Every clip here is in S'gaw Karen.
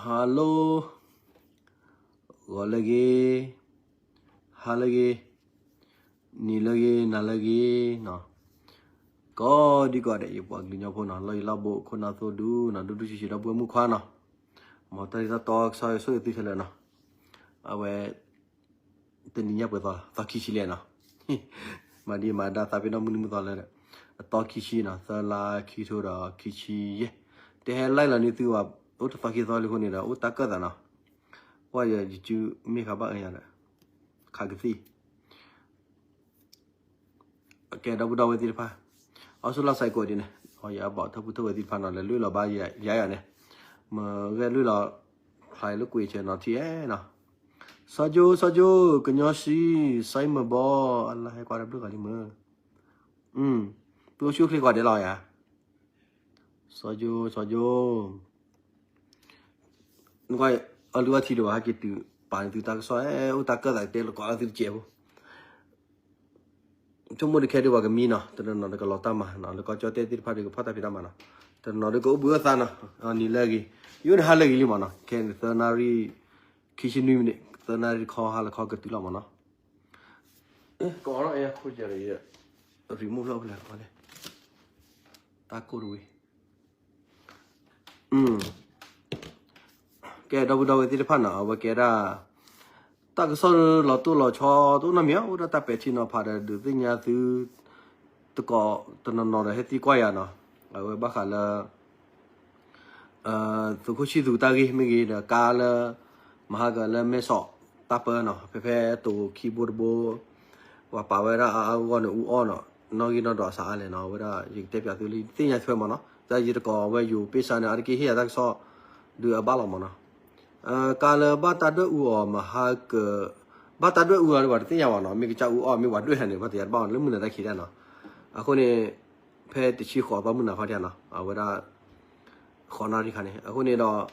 Hello, ဂီၤလၢအဂ့ၤ, ဟါလၢအဂ့ၤ, နံၤလၢအဂ့ၤ, နၤလၢအဂ့ၤနီၤ, ကိးဒံကိးဂၤဒဲး ယပှၤကလုာ်ကညီဖိနီၤ, လီၢ်ယံၤလီၢ်ဘူး ခိၣ်နၢ်သိဒူနီၤ, ဒူဒူဆံးဆံး ဒီပုၢ်ဝဲၢ်မုၣ်ခွါနီၤ, မ်တၢ်ဒ်တၢ်တီကစီၣ်ဆိၣ်ဂ့ၤသုခဲလၢာ်နီၤ, အဝဲ တနံၤညါပှဲၤသီ, သီခံဆံလံနီၤ, မၤဒံးမၤဒါသးပ့ၤနီၣ်မုၢ်နံၤမုၢ်သီလၢ အသီခံဆံနီၤ, သၢလါခံထိဒီးခံဆံယဲၢ်, တဟဲ live လီၤန့ၢ်သုဘၣ်, အိၣ်တသီခံသီလံအဃိန့ၣ်ဒီး အိၣ်တၢ်ကၢၣ်သးနီၤ, ကွၢ်ယ YouTube မ့ၢ်ခါဘၣ်အၢယၤဒီး ခးကသံၣ် ကဲ ဒီပုၢ်ဒီဝဲၢ်သ့ၣ်တဖၣ်, အီစထြ့လယါစဲးကိးဒ်န့ၣ်, ယအဘၣ်ထီၣ်ပုၢ်ထီၣ်ဝဲၢ်သ့ၣ်တဖၣ်နီၤ လဲၤလွံၢ်လီၤဘၣ်ယၤယၤန့ၣ်, မ့ၢ်ဂဲၤလွံၢ်လီၤ, ဖျါလၢကွံာ်ဆဲးနီၤထံအဲနီၤ, စီၤကၠိ စီၤကၠိ ကညီဆံး စီၤမၢဘီ အလါဟဲကွၢ်တဘျုးဂၤလံမ့ၢ်, သုအိၣ်ဆူၣ်အိၣ်ချ့ကိးဂၤဒဲးလီၤယၤ, စီၤကၠိ စီၤကၠိ နကွၢ်အီလုၢ်အီထံဒိၣ်ဘၣ် ဟဲက့ၤတုၤပာ်န့ၢ်သုတၢ်ကစီၣ် အိၣ်တၢ်ကၢၣ်သးတဲလီၤကိးလၢသုတစဲးဖိ, ဆိကမိၣ်တခဲဒုးပှၤကမံနီၤ, တနီၤနီၤဒီးကလီၤတၢ်မၤနီၤ, လၢကီၢ်ကၠီၣ်တဲၣ်သ့ၣ်တဖၣ်ဒီးကဖီၣ်တၢ်ဖံးတၢ်မၤနီၤ, တနီၤနီၤဒီးကအိၣ်ဘှံးအိၣ်သါနီၤ, နံၤလၢအဂ့ၤ, ယအိၣ်န့ၣ်ဟါလၢအဂ့ၤလံမ့ၢ်နီၤ, ခဲန့ၣ်သၢနၣ်ရံၣ် ခံဆံနွံမံးနံး, သၢနၣ်ရံၣ်တခီဟါလၢခီကတုၤလီၤမ့ၢ်နီၤ, ကအိးထီၣ်အဲၣ်ခိၣ်ကဒီး remote ဖျၢၣ်ဖဲလဲၣ်, တၢ်ကိၢ်တဝံၤ ကဲ ဒီပုၢ်ဒီဝဲၢ်သ့ၣ်တဖၣ်နီၤ, အဝဲကဲဒၣ် တၢ်ကစီၣ်လီၤတိၢ်လီၤဆီ တအိၣ်နီတမံၤ, အိၣ်ဒၣ်တၢ်ပဲာ်ထံနီၤဖးဒီး ဒုးသ့ၣ်ညါသု တကိးတနီၤနီၤဒီးဟဲသံကွၢ်ယၤနီၤ, အဝဲဘၣ်ဃးလၢ သုးခိၣ်ဆံၣ်သူးတၢ်ဂ့ၢ်မ့ၢ်ဂ့ၤဒီး ကါလၢ မဟါကလၢမဲၢ်ဆီးတၢ်ပၢနီၤ, ဖဲဖဲတိၤခံဘိတဘိ ပှၤပာ်ဝဲဒၣ်အါအါဂီၢ်ဂီၢ်န့ၣ် အူအီၣ်နီၤ, နီၣ်ဂံၢ်နီၣ်ဒွးစးအါလဲၣ်နီၤ, အဝဲဒၣ်ယကတဲပၠးသုလၢ သ့ၣ်ညါထွဲမ့ၢ်နီၤ, တၢ်ယတကိးဝဲယိၤပ့ၢ်စါန့ၣ် အါတက့ၢ်ဟ့ၣ်ယၤတၢ်ကစီၣ် ဒုးအဘၣ်လီၤမ့ၢ်နီၤ, ကါလၢဘၣ်တၢ်ဒွဲၣ်အူအီၣ်မဟါက ဘၣ်တၢ်ဒွဲၣ်အူအီၣ်ဒီးပှၤတသ့ၣ်ညါဘၣ်နီၤ, မ့ၢ်ကစၢ်အူအီၣ်မ့ၢ်ပှၤဒွဲၣ်ဟဲန့ၣ် ပှၤတယၤတဘၣ်လၢမုၢ်နၤတၢ်ခံးဒၣ်နီၤ, အဃိန့ၣ် ဖဲတဆံဃိးသီမုၢ်နၤခီဒၣ်နီၤ, အဝဲဒၣ် ဃိးနၣ်ရံၣ်ခါန့ၣ်, အဃိန့ၣ်ဒီး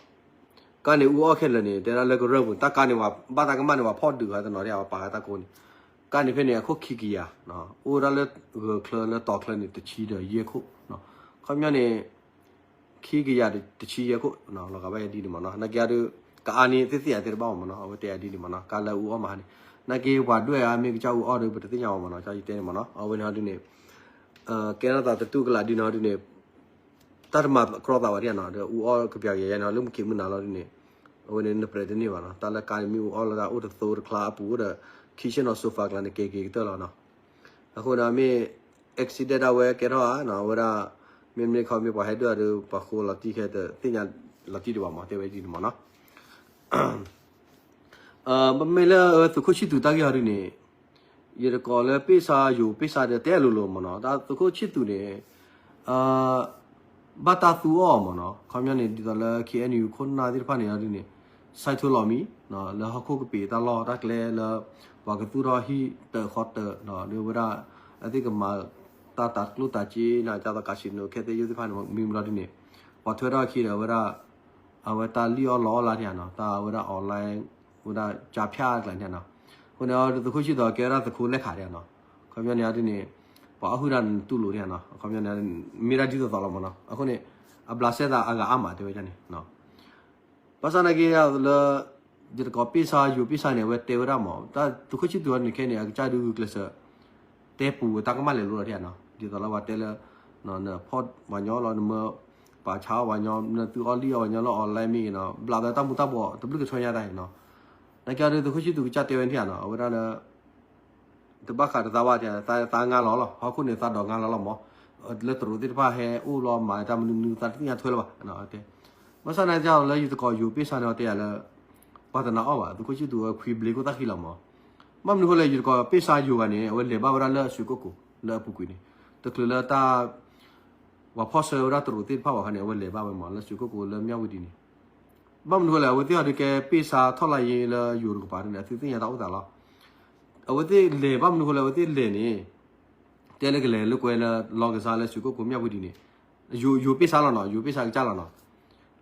ကါန့ၣ်အူအီၣ်ခဲလၢာ်န့ၣ် တဲဒၣ်လၢကရၢၢ်ပူၤ တၢ်ကါန့ၣ် ဘၣ်တၢ်ကမၣ်န့ၣ် ပှၤဖီၣ်ဒုးဃာ်တနီၤဒၣ် ပှၤပာ်ဃာ်တၢ်ကိးန့ၣ်, ကါန့ၣ်ဖဲန့ၣ် အခိၣ်ခံကယၤ, အိၣ်ဒၣ်လၢဂၢၢ်ချၢလၢတီၤချၢန့ၣ် တဆံဒီးယဲၢ်ခိၣ်, ခီပညီန့ၣ် ခံကယၤတဆံယဲၢ်ခိၣ် လီၤဂာ်ဘၣ်ယၤဒ်န့ၣ်မ့ၢ်နီၤ, နာ်က့အဒုး ကအါန့ၣ်သ့ၣ်သ့ၣ်ယၤတဲတဘၣ်မ့ၢ်နီၤ, အဝဲတဲယၤဒ်န့ၣ်မ့ၢ်နီၤ, ကါလၢအူအီၣ်မဟါန့ၣ်, နာ်က့ပှၤဒွဲၣ်ဧါ မ့ၢ်ကစၢ်အူအီၣ်ဒီး ပတသ့ၣ်ညါဘၣ်မ့ၢ်နီၤ, ကစၢ်ယတဲန့ၣ်မ့ၢ်နီၤ, အဝဲန့ၣ်ဟီဒုးန့ၣ် ကဲထီၣ်သးတတူၢ်ကလာ်ဒ်န့ၣ်ဟီဒုးန့ၣ် တၢ်တမၤကြီသးဝဲဒၣ်နီၤ, ဒီးအူအီၣ်ကပျးကယၤယါန့ၣ် လၢမုၢ်ခံးမုၢ်နၤလီၤဒ်န့ၣ်, အဝဲန့ၣ်နပြဲးတန့ၢ်ဘၣ်နီၤ, တၢ်လၢကါန့ၣ်မ့ၢ်အူအီၣ်လၢတၢ်အိၣ်တသိတချါအပူၤအိၣ်ဒီး ခံဆ့ၣ်နီၤ sofa ကျါန့ၣ် ကဲက့ၤကတၢၢ်လီၤနီၤ, အဃိန့ၣ်မ့ၢ် accident ဒၣ်ဝဲကဲထီၣ်ဧါနီၤ, အဝဲဒၣ် မ့မ့ၢ်ခီမ့ၢ်ပှၤဟဲဒွဲၣ်ဒီး ပှၤဃိလီၤတံၢ်ခဲ တသ့ၣ်ညါလီၤတံၢ်ဒံးဘၣ်မး တဲဝဲဒ်န့ၣ်မ့ၢ်နီၤ မ့မ့ၢ်လၢသုးခိၣ်ဆံၣ်သူးတၢ်ဂ့ၢ်ဟီဒုးန့ၣ်, ယတကိးလၢပ့ၢ်ဆါယိၤပ့ၢ်ဆါဒီးတဲအလိၤလိၤမ့ၢ်နီၤ, တၢ်သုးခိၣ်ဆံၣ်သူးန့ၣ် ဘၣ်တၢ်သူအီၤမ့ၢ်နီၤ, ခီပညီန့ၣ် ဒ်သိးလၢ KNU ခိၣ်နၢ်သ့ၣ်တဖၣ်န့ၣ်ဟီဒုးန့ၣ် ဆဲးထိလီၤမံၤ လၢဟီၣ်ခိၣ်ကပ့ၤတၢ်လီၢ်တၢ်ကျဲလၢ ပှၤကသူၣ်ထီၣ်ဟံၣ်တၢးဃီတၢး ဒီးဝဲဒၣ် အသ့ၣ်ကမၤတၢ်တၤကျိၣ်တၤစ့န့ၣ် ကၢ်သိး casino ခဲသ့ၣ်ယိၣ်သ့ၣ်တဖၣ်န့ၣ် မ့မ့ၢ်လီၤဒုးန့ၣ် ပှၤထွဲထီၣ်အခံဒီးဝဲဒၣ် အဝဲတၢ်လံၣ်အီၣ်လီအီၣ်လၢဒံးနီၤ, တၢ်ဝဲဒၣ် online ဝဲဒၣ် ကၠါဖၠၣ် ကျါန့ၣ်နီၤ, အဃိန့ၣ် သုးခိၣ်ဆံၣ်သူးကဲဝဲဒၣ်သုးခိၣ်လဲၣ်ခးဒံးနီၤ, ခီပညီန့ၣ်ဒုးန့ၣ် ပှၤအီၣ်ဟုၣ်တၢ်န့ၣ်တူၢ်လိာ်ဒံးနီၤ, ခီပညီန့ၣ် မ့ၢ်ဒၣ်ဒ်သိးသိးလီၤမ့ၢ်နီၤ, အဃိန့ၣ် အဘျးစဲသးအဂၤအါမးတဲဝဲဒ်န့ၣ် ဘၣ်ဆၣ်နာ်က့လၢ ယတကိးပ့ၢ်ဆါယိၤပ့ၢ်ဆါန့ၣ် အဝဲတဲဝဲဒၣ်မး တၢ်သုးခိၣ်ဆံၣ်သူးန့ၣ်ခဲန့ၣ် အကစၢ်ဒုးဂုာ်ကျဲးစၢး တဲပူၤတၢ်ကမၣ်လဲၤလိၤလီၤဒံးနီၤ, ဒ်သိးလၢပှၤတဲလၢ နဖီၣ်ပှၤညီလီၤ နမၢပာ်ဆါအီၣ်ပှၤညီ နသုအီၣ်လံၣ်အီၣ်ပှၤညီလၢ online မ့ၢ်ဂ့ၤနီၤ ဘျးလၢတၢ်မူၤတၢ်ဘှီးတဘျုးကဆှီညါတၢ်အံၤနီၤ, နာ်က့ဒီးသုးခိၣ်ဆံၣ်သူးကစၢ်တဲဝဲန့ၣ်နီၤ အဝဲဒၣ်လၢ တဘၣ်ဃးတသးဘၣ်တဲ သးငါလီၤလီၤ ဟီၣ်ခိၣ်န့ၣ်သးဒိးငါလီၤလီၤမး, လၢတရူးသ့ၣ်တဖၣ်ဟဲအိၣ်လီၤမၤတၢ်မနုၤမနုၤသးတသ့ၣ်ညါထွဲလၢၤဘၣ်, ဘၣ်ဆၣ်နာ်က့လၢယတကိးယိၤပ့ၢ်ဆါန့ၣ်တဲယၤလၢ ပှၤတနာ်အီၣ်ဘၣ် သုးခိၣ်ဆံၣ်သူးဝဲခွံဘျ့ခိၣ်သၣ်ဃံလီၤမး, ဘၣ်မနုၤဃိလဲၣ် ယတကိးပ့ၢ်ဆါယိၤဂၤန့ၣ် အဝဲလဲၤဘၣ်ဝဲဒၣ်လၢအစုကိၣ်ကိၤလၢအပူၤကွံာ်န့ၣ်, တချုးလၢတၢ် ပှၤဖီၣ်ဆၢဝဲဒၣ်တရူးသ့ၣ်တဖၣ်ဘၣ်ခါန့ၣ် အဝဲလဲၤဘၣ်ဝဲမး လၢစုကိၣ်ကိၤလၢမၠၣ်ဝတံၤန့ၣ်, ဘၣ်မနုၤဃိလဲၣ် အဝဲသ့ၣ်ဟီဒုးကဲပ့ၢ်ဆါထီၣ်လၢယ့လၢယိၤတကပၤန့ၣ် အသုသ့ၣ်ညါတၢ်အိၣ်သးလီၤ, အဝဲသ့ၣ်လဲၤဘၣ်မနုၤဃိလဲၣ် အဝဲသ့ၣ်လဲၤန့ၣ် တဲလၢကလဲၤလၢကွဲလၢလီၢ်ကစၢ်လၢစုကိၣ်ကိၤမၠၣ်ဝတံၤန့ၣ်, ယိၤပ့ၢ်ဆါလီၤနီၤ ယိၤပ့ၢ်ဆါကစၢ်လီၤနီၤ,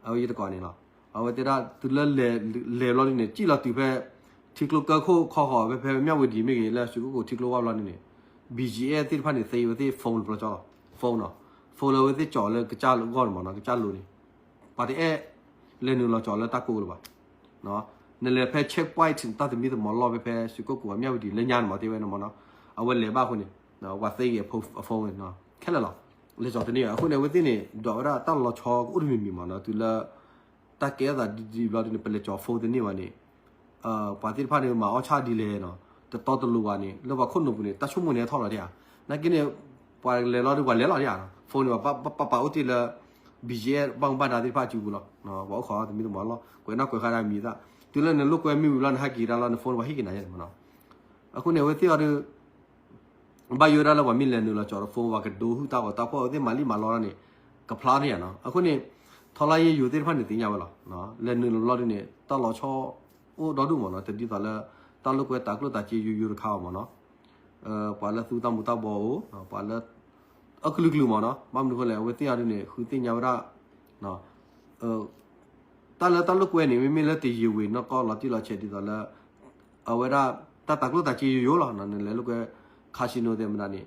အဝဲယတကိးန့ၣ်လီၤ, အဝဲတဲဒၣ်တုၤလၢလဲၤဘျီဒ်န့ၣ် စံၣ်လီၤတုၤဖဲ ထံကျိကၢခိၣ်ခီဃီၤ ဖဲဖဲမၠၣ်ဝတံၤမ့ၢ်ဂ့ၤ လၢစုကိၣ်ကိၤထံကျိဝါဘျီဒ်န့ၣ် BGF သ့ၣ်တဖၣ်န့ၣ် သ့အဝဲသ့ၣ် phone တဘျီကၠီလီၤ, phone နီၤ, phone လၢအဝဲသ့ၣ်ကၠီလၢကစၢ်ဂီၢ်န့ၣ်မးနီၤ ကစၢ်လိၤန့ၣ်, ပှၤတအဲၣ် လဲၤနုာ်လီၤကၠီလၢတၢ်ကိၢ်လၢၤဘၣ်. နလဲၤဖဲ checkpoint တၢ်သမံသမိးလီၢ်ဖဲ ဖဲ ရွှေကုက္ကို အမျၢ်ဝတီ လၢညါန့ၣ်မး တဲဝဲန့ၣ်မးနီၤ, အဝဲလဲၤဘၣ်အဃိန့ၣ် ပှၤသ့ဂ့ၤအ phone ခဲလၢာ်လီၤ. လဲၤကၠီတန့ၢ်ဘၣ်. အဃိန့ၣ် အဝဲသ့ၣ်န့ၣ် ဒွးဝဲဒၣ်တၢ်လီၤဆီကအိၣ်တမံၤမံၤမးနီၤ, တုၤလၢ တၢ်ကဲထီၣ်သးဒ်ဒ်ဘျီဒ်န့ၣ် ပလဲၤကၠီ phone တန့ၢ်ဘၣ်န့ၣ် ပှၤသ့ၣ်တဖၣ်န့ၣ် မၤအီၣ်ဆၣ်ဒ်လဲၣ်နီၤ, တတီတလိၤဘၣ်န့ၣ် လၢပှၤခိၣ်နူာ်ပူၤန့ၣ် တၢ်ဆိကမိၣ်န့ၣ်ဟဲထီၣ်လီၤဒံးဧါ. နာ်က့န့ၣ် ပှၤလဲၤလီၤဒုး ပှၤလဲၤလီၤဒံးဧါ. phone န့ၣ် ပှၤပာ်ပာ်အိၣ်တ့ၢ်လၢ BGF ဘၣ်မူဘၣ်ဒါသ့ၣ်တဖၣ်အစုပူၤလီၤ. ပှၤအိၣ်ခိးသမံသမိးလီၢ် ကွဲးနီၣ်ကွဲးဃါဒၣ်မံၤသၣ်, တုၤလၢနလိာ်ကွဲမ့ၢ်ဝံၤလီၤ နဟဲက့ၤဒၣ်လီၤ န phone န့ၣ် ပှၤဟ့ၣ်က့ၤနၤယဲန့ၣ်မးနီၤ. အဃိန့ၣ် အဝဲသ့ၣ်အီၤဒုး ဘၣ်ယိၣ်ဝဲဒၣ်လၢပှၤမ့ၢ်လဲၤနုာ်လီၤကၠီဒီး phone ပှၤကဒိဟူၣ်တၢ်ဂီၤတၢ်ဖီၣ် အဝဲသ့ၣ်မၤလံမၤလီတၢ်န့ၣ် ကဖျါန့ၣ်ဧါနီၤ. အဃိန့ၣ် ထီလါယဲယိၤသ့ၣ်တဖၣ်န့ၣ်သ့ၣ်ညါဝဲလီၤ. လဲၤနုာ်လီၤဘျီဒ်န့ၣ် တၢ်လီၤဆီအိၣ်ဒီဒူၣ်မးနီၤ, တဒ်သိးလၢ တၢ်လိာ်ကွဲတၤကျိၣ်တၤစ့ယိယိတခါအီၤမးနီၤ. ပှၤလၢသူတၢ်မူၤတၢ်ဘှီးအိၣ်, ပှၤလၢ အကလုာ်ကလုာ်မးနီၤ, ဘၣ်မနုၤအဃိလဲၣ် အဝဲသ့ၣ်အီၤဒ်န့ၣ် ဃုသ့ၣ်ညါဝဲဒၣ် တၢ်လၢတၢ်လိာ်ကွဲန့ၣ် မ့မ့ၢ်လၢတယံာ်ဝ့ၤနီၢ်ကီၢ်လီၤတံၢ်လီၤဆဲးဒ်သိးလၢ အဝဲဒၣ် တၢ်တၤကျိၣ်တၤစ့ယိယိလီၤ. နလဲၤလိာ်ကွဲ casino သ့ၣ်မတၤန့ၣ်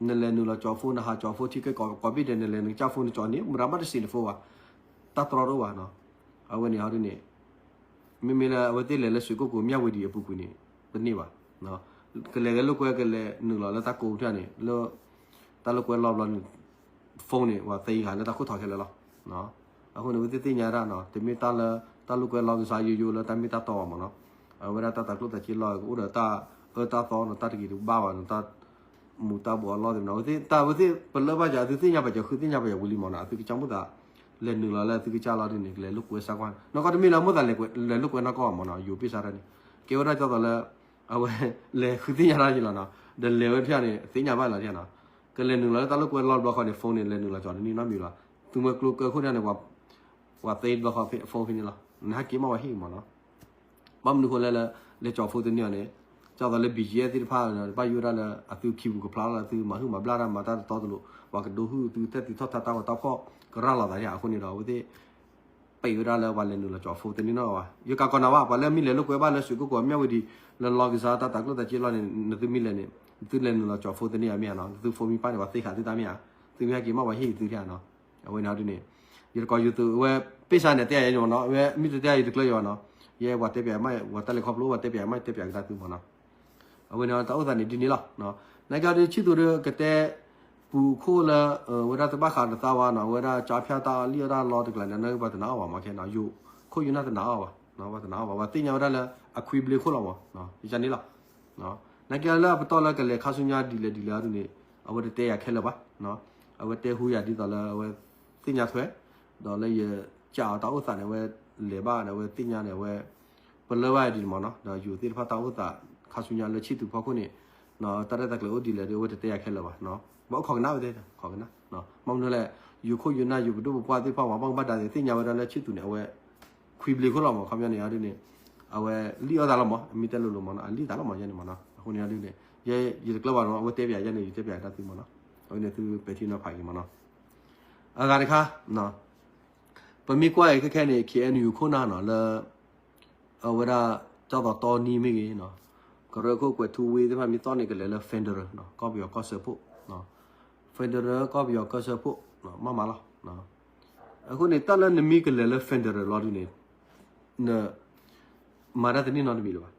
နလဲၤနုာ်လီၤကၠီ phone နဟးကၠီ phone ထံကဲကိးဘ့ၣ်ဒဲး နလဲၤနကစၢ် phone နကၠီန့ၣ် မတၤဘၣ်တစံးန phone ဘၣ်, တၢ်တြီတအိၣ်ဘၣ်နီၤ. အဝဲန့ၣ်ဟီဒ်န့ၣ် မ့မ့ၢ်လၢအဝဲသ့ၣ်လဲၤလၢ ရွှေကုက္ကို အမျၢ်ဝတီအပူၤကွံာ်န့ၣ် တန့ၢ်ဘၣ်. ကလဲၤဂဲၤလိာ်ကွဲ ကလဲၤနုာ်လီၤလၢတၢ်ကိၢ်ထံၣ်န့ၣ် လၢ တၢ်လိာ်ကွဲလီၤဘျီန့ၣ် phone န့ၣ် ပှၤသ့ဂၤလၢတၢ်ခိၣ်ထီခဲလၢာ်လီၤ. အဃိန့ၣ် အဝဲသ့ၣ်သ့ၣ်ညါဒၣ်နီၤ, တမ့ၢ်တၢ်လၢ တၢ်လိာ်ကွဲလီၤကစၢ်ယိယိလၢတၢ်မ့ၢ်တၢ်တီဘၣ်မးနီၤ. အဝဲဒၣ်တၢ်တၤကျိၣ်တၤစ့လီၤ ကအိၣ်ဒီးတၢ်အၢတၢ်သီနီၤ, တၢ်တဂ့ၤတဘၣ်ဘၣ်နီၤ, တၢ်မူၤတၢ်ဘှီးအလီၢ်သ့ၣ်မးနီၤ. အဝဲသ့ၣ်တၢ်အဝဲသ့ၣ် ပလၢဘၣ်ယၤ အသုသ့ၣ်ညါဘၣ်ယၤ ဃုသ့ၣ်ညါဘၣ်ယၤဝံၤလံမးနီၤ. အသုကစၢ်မိၣ်သး လဲၤနုာ်လီၤလၢအသုကစၢ်လီၤဒ်န့ၣ် ကလဲၤလိာ်ကွဲစၢ်ကွၢ်နီၤ. ကီၢ်တမ့ၢ်လၢမိၣ်သးလဲၤလိာ်ကွဲနီၢ်ကီၢ်မးနီၤ, ယိၤပ့ၢ်စါတၢ်န့ၣ် ကဲဝဲဒၣ်ကၠီသးလၢ အဝဲ လဲၤဃုသ့ၣ်ညါတၢ်ယံၤလီၤနီၤ. ဒီးလဲၤဝဲတဖၣ်န့ၣ် သ့ၣ်ညါဘၣ်လီၤတဖၣ်နီၤ. ကလဲၤနုာ်လီၤလၢတၢ်လိာ်ကွဲလီၤဘျီဃီန့ၣ် phone န့ၣ် လဲၤနုာ်လီၤကၠီတန့ၢ်နီတမံၤလီၤ. သုးမွဲကျိကၢခိၣ်န့ၣ် ပှၤသ့ဘျီဃီ phone ဖဲန့ၣ်လီၤ. နဟဲက့ၤမး ပှၤဟ့ၣ်မးနီၤ. ဘၣ်မနုၤအဃိလဲၣ်လၢ လဲၤကၠီ phone တန့ၢ်အီၤန့ၣ် ကၠီသးလၢ BGF သ့ၣ်တဖၣ် ဘၣ်ယိၣ်ဝဲဒၣ်လၢ အသုခံပူၤကဖျါလီၤ အသုမၤဟုၣ်မၤဘျါတၢ်မၤတၢ်တတီတလိၤ ပှၤကဒိဟုၣ်သုတၢ်သံထီၣ်ထါတၢ်ဂီၤတၢ်ဖီၣ် ကရၢ်လီၤသးန့ၣ် အဃိန့ၣ်ဒီး အဝဲသ့ၣ် ပံးဝဲဒၣ်လၢပှၤလဲၤနုာ်လီၤကၠီ phone တန့ၢ်နီတဂၤဘၣ်. ယကးကီးနၤဘၣ် ပှၤလၢမ့ၢ်လဲၤလိာ်ကွဲဘၣ်လၢ ရွှေကုက္ကို အမျၢ်ဝတီ လၢလီၤကစၢ်တၢ်တၤကျိၣ်တၤစ့လီၤန့ၣ် နသုမ့ၢ်လဲၤန့ၣ် နသုလဲၤနုာ်လီၤကၠီ phone တန့ၢ်အမ့ၢ်ဧါနီၤ. နသု phone မ့ၢ်ပၢ်န့ၣ် ပှၤသ့ဃာ်သုတၢ်မ့ၢ်ဧါ. သုမ့ၢ်ဟဲက့ၤမး ပှၤဟ့ၣ်သုတၢ်နီၤ. အဝဲန့ၣ်ဟီဒ်န့ၣ် ယတကိးယသုးဝဲ ပ့ၢ်စါန့ၣ် တဲယၤယမးနီၤ, အဝဲမ့ၢ်တတဲယၤယတကျၢၤယၤဘၣ်နီၤ. ယဲပှၤတဲပၠးမး ပှၤတၢ်လဲၤခီဖျိ ပှၤတဲပၠးမး တဲပၠးကဒါသုမးနီၤ. အဝဲန့ၣ်တၢ်အိၣ်သးန့ၣ်ဒ်န့ၣ်လီၤ. နာ်က့ဒီး ဆံၣ်သူးဒီးကတဲ ပူၤခိၣ်လၢ ဝဲဒၣ်တဘၣ်ဃးဒီးသးဝါနီၤ, ဝဲဒၣ်ကၠါဖၠၣ်တၢ်လံၣ်အီၣ်တၢ်လီတကျးန့ၣ် နာ်က့ပှၤတနာ်အီၣ်ဘၣ်မးခဲနီၤ, ယိၤခိၣ်ယိၤနၢ်တနာ်အီၣ်ဘၣ်, ပှၤတနာ်အီၣ်ဘၣ်, ပှၤသ့ၣ်ညါဝဲဒၣ်လၢအခွံဘျ့ခိၣ်လီၤမး, ယန့ၣ်လီၤ. နာ်က့လၢအပတီၢ်လၢကလဲၤခါဆူညါဒ်လဲၣ်ဒ်လဲၣ်အဒုန့ၣ် အဝဲတတဲယၤခဲလၢာ်ဘၣ်, အဝဲတဲဟူယၤဒ်သိးလၢအဝဲသ့ၣ်ညါထွဲ, ဒီးလၢယကးအီၤတၢ်အိၣ်သးန့ၣ် အဝဲလဲၤဘၣ်ဒီး အဝဲသ့ၣ်ညါန့ၣ် အဝဲ ပလၢဘၣ်ဒ်န့ၣ်မးနီၤ, ဒီးယိၤသ့ၣ်တဖၣ်တၢ်အိၣ်သး ခါဆူညါလၢဆံၣ်သူးဖီခိၣ်န့ၣ် တၢ်ရဲၣ်တၢ်ကျဲၤအိၣ်ဒ်လဲၣ်ဒီး အဝဲတတဲယၤခဲလၢာ်ဘၣ်, ဘၣ်အိၣ်ခိးကနၣ်ဝဲသ့ၣ် ခိးကနၣ်, မ့ၢ်မနုၤလဲၣ်, ယိၤခိၣ်ယိၤနၢ်ယိၤပဒိၣ်ပပှၢ်သ့ၣ်တဖၣ် ပှၤဘၣ်မူဘၣ်ဒါသ့ၣ်ညါဝဲဒၣ်လၢဆံၣ်သူးန့ၣ် အဝဲ ခွံဘျ့ခိၣ်လီၤမး, ခီပညီန့ၣ်အဒုန့ၣ် အဝဲလံၣ်အီၣ်သးလီၤမး, အမ့ၢ်တဲလိၤလိၤမးနီၤ အလံၣ်သးလီၤမးယဲန့ၣ်မးနီၤ, အဃိန့ၣ်အဒုန့ၣ် ယဲယတကျၢၤဘၣ်နီၤ, အဝဲတဲပၠးယဲန့ၣ် ယတဲပၠးကဒါသုမးနီၤ, အဝဲန့ၣ်သုပဲာ်ထံနီၤဖးက့ၤမးနီၤ, အဂၤတခါ ပမ့ၢ်ကွၢ်အံၤခဲခဲန့ၣ် KNU ခိၣ်နၢ်နီၤ လၢ အဝဲဒၣ် ကၠီသီတီနံမ့ၢ်ဂ့ၤ, ကရၢခိၣ်ကွဲးထူဝ့သ့ၣ်တဖၣ်မ့ၢ်သီၣ်န့ၣ် ကလဲၤလၢ federal ကီၢ်ပယီၤကီၢ်စၢဖှိၣ်, federal ကီၢ်ပယီၤကီၢ်စၢဖှိၣ် မ့ၢ်မးလီၤ. အဃိန့ၣ် တၢ်လၢနမ့ၢ်ကလဲၤလၢ federal လီၤဒုန့ၣ် န မၤတၢ်တန့ၢ်နီတမံၤလၢၤဘၣ်.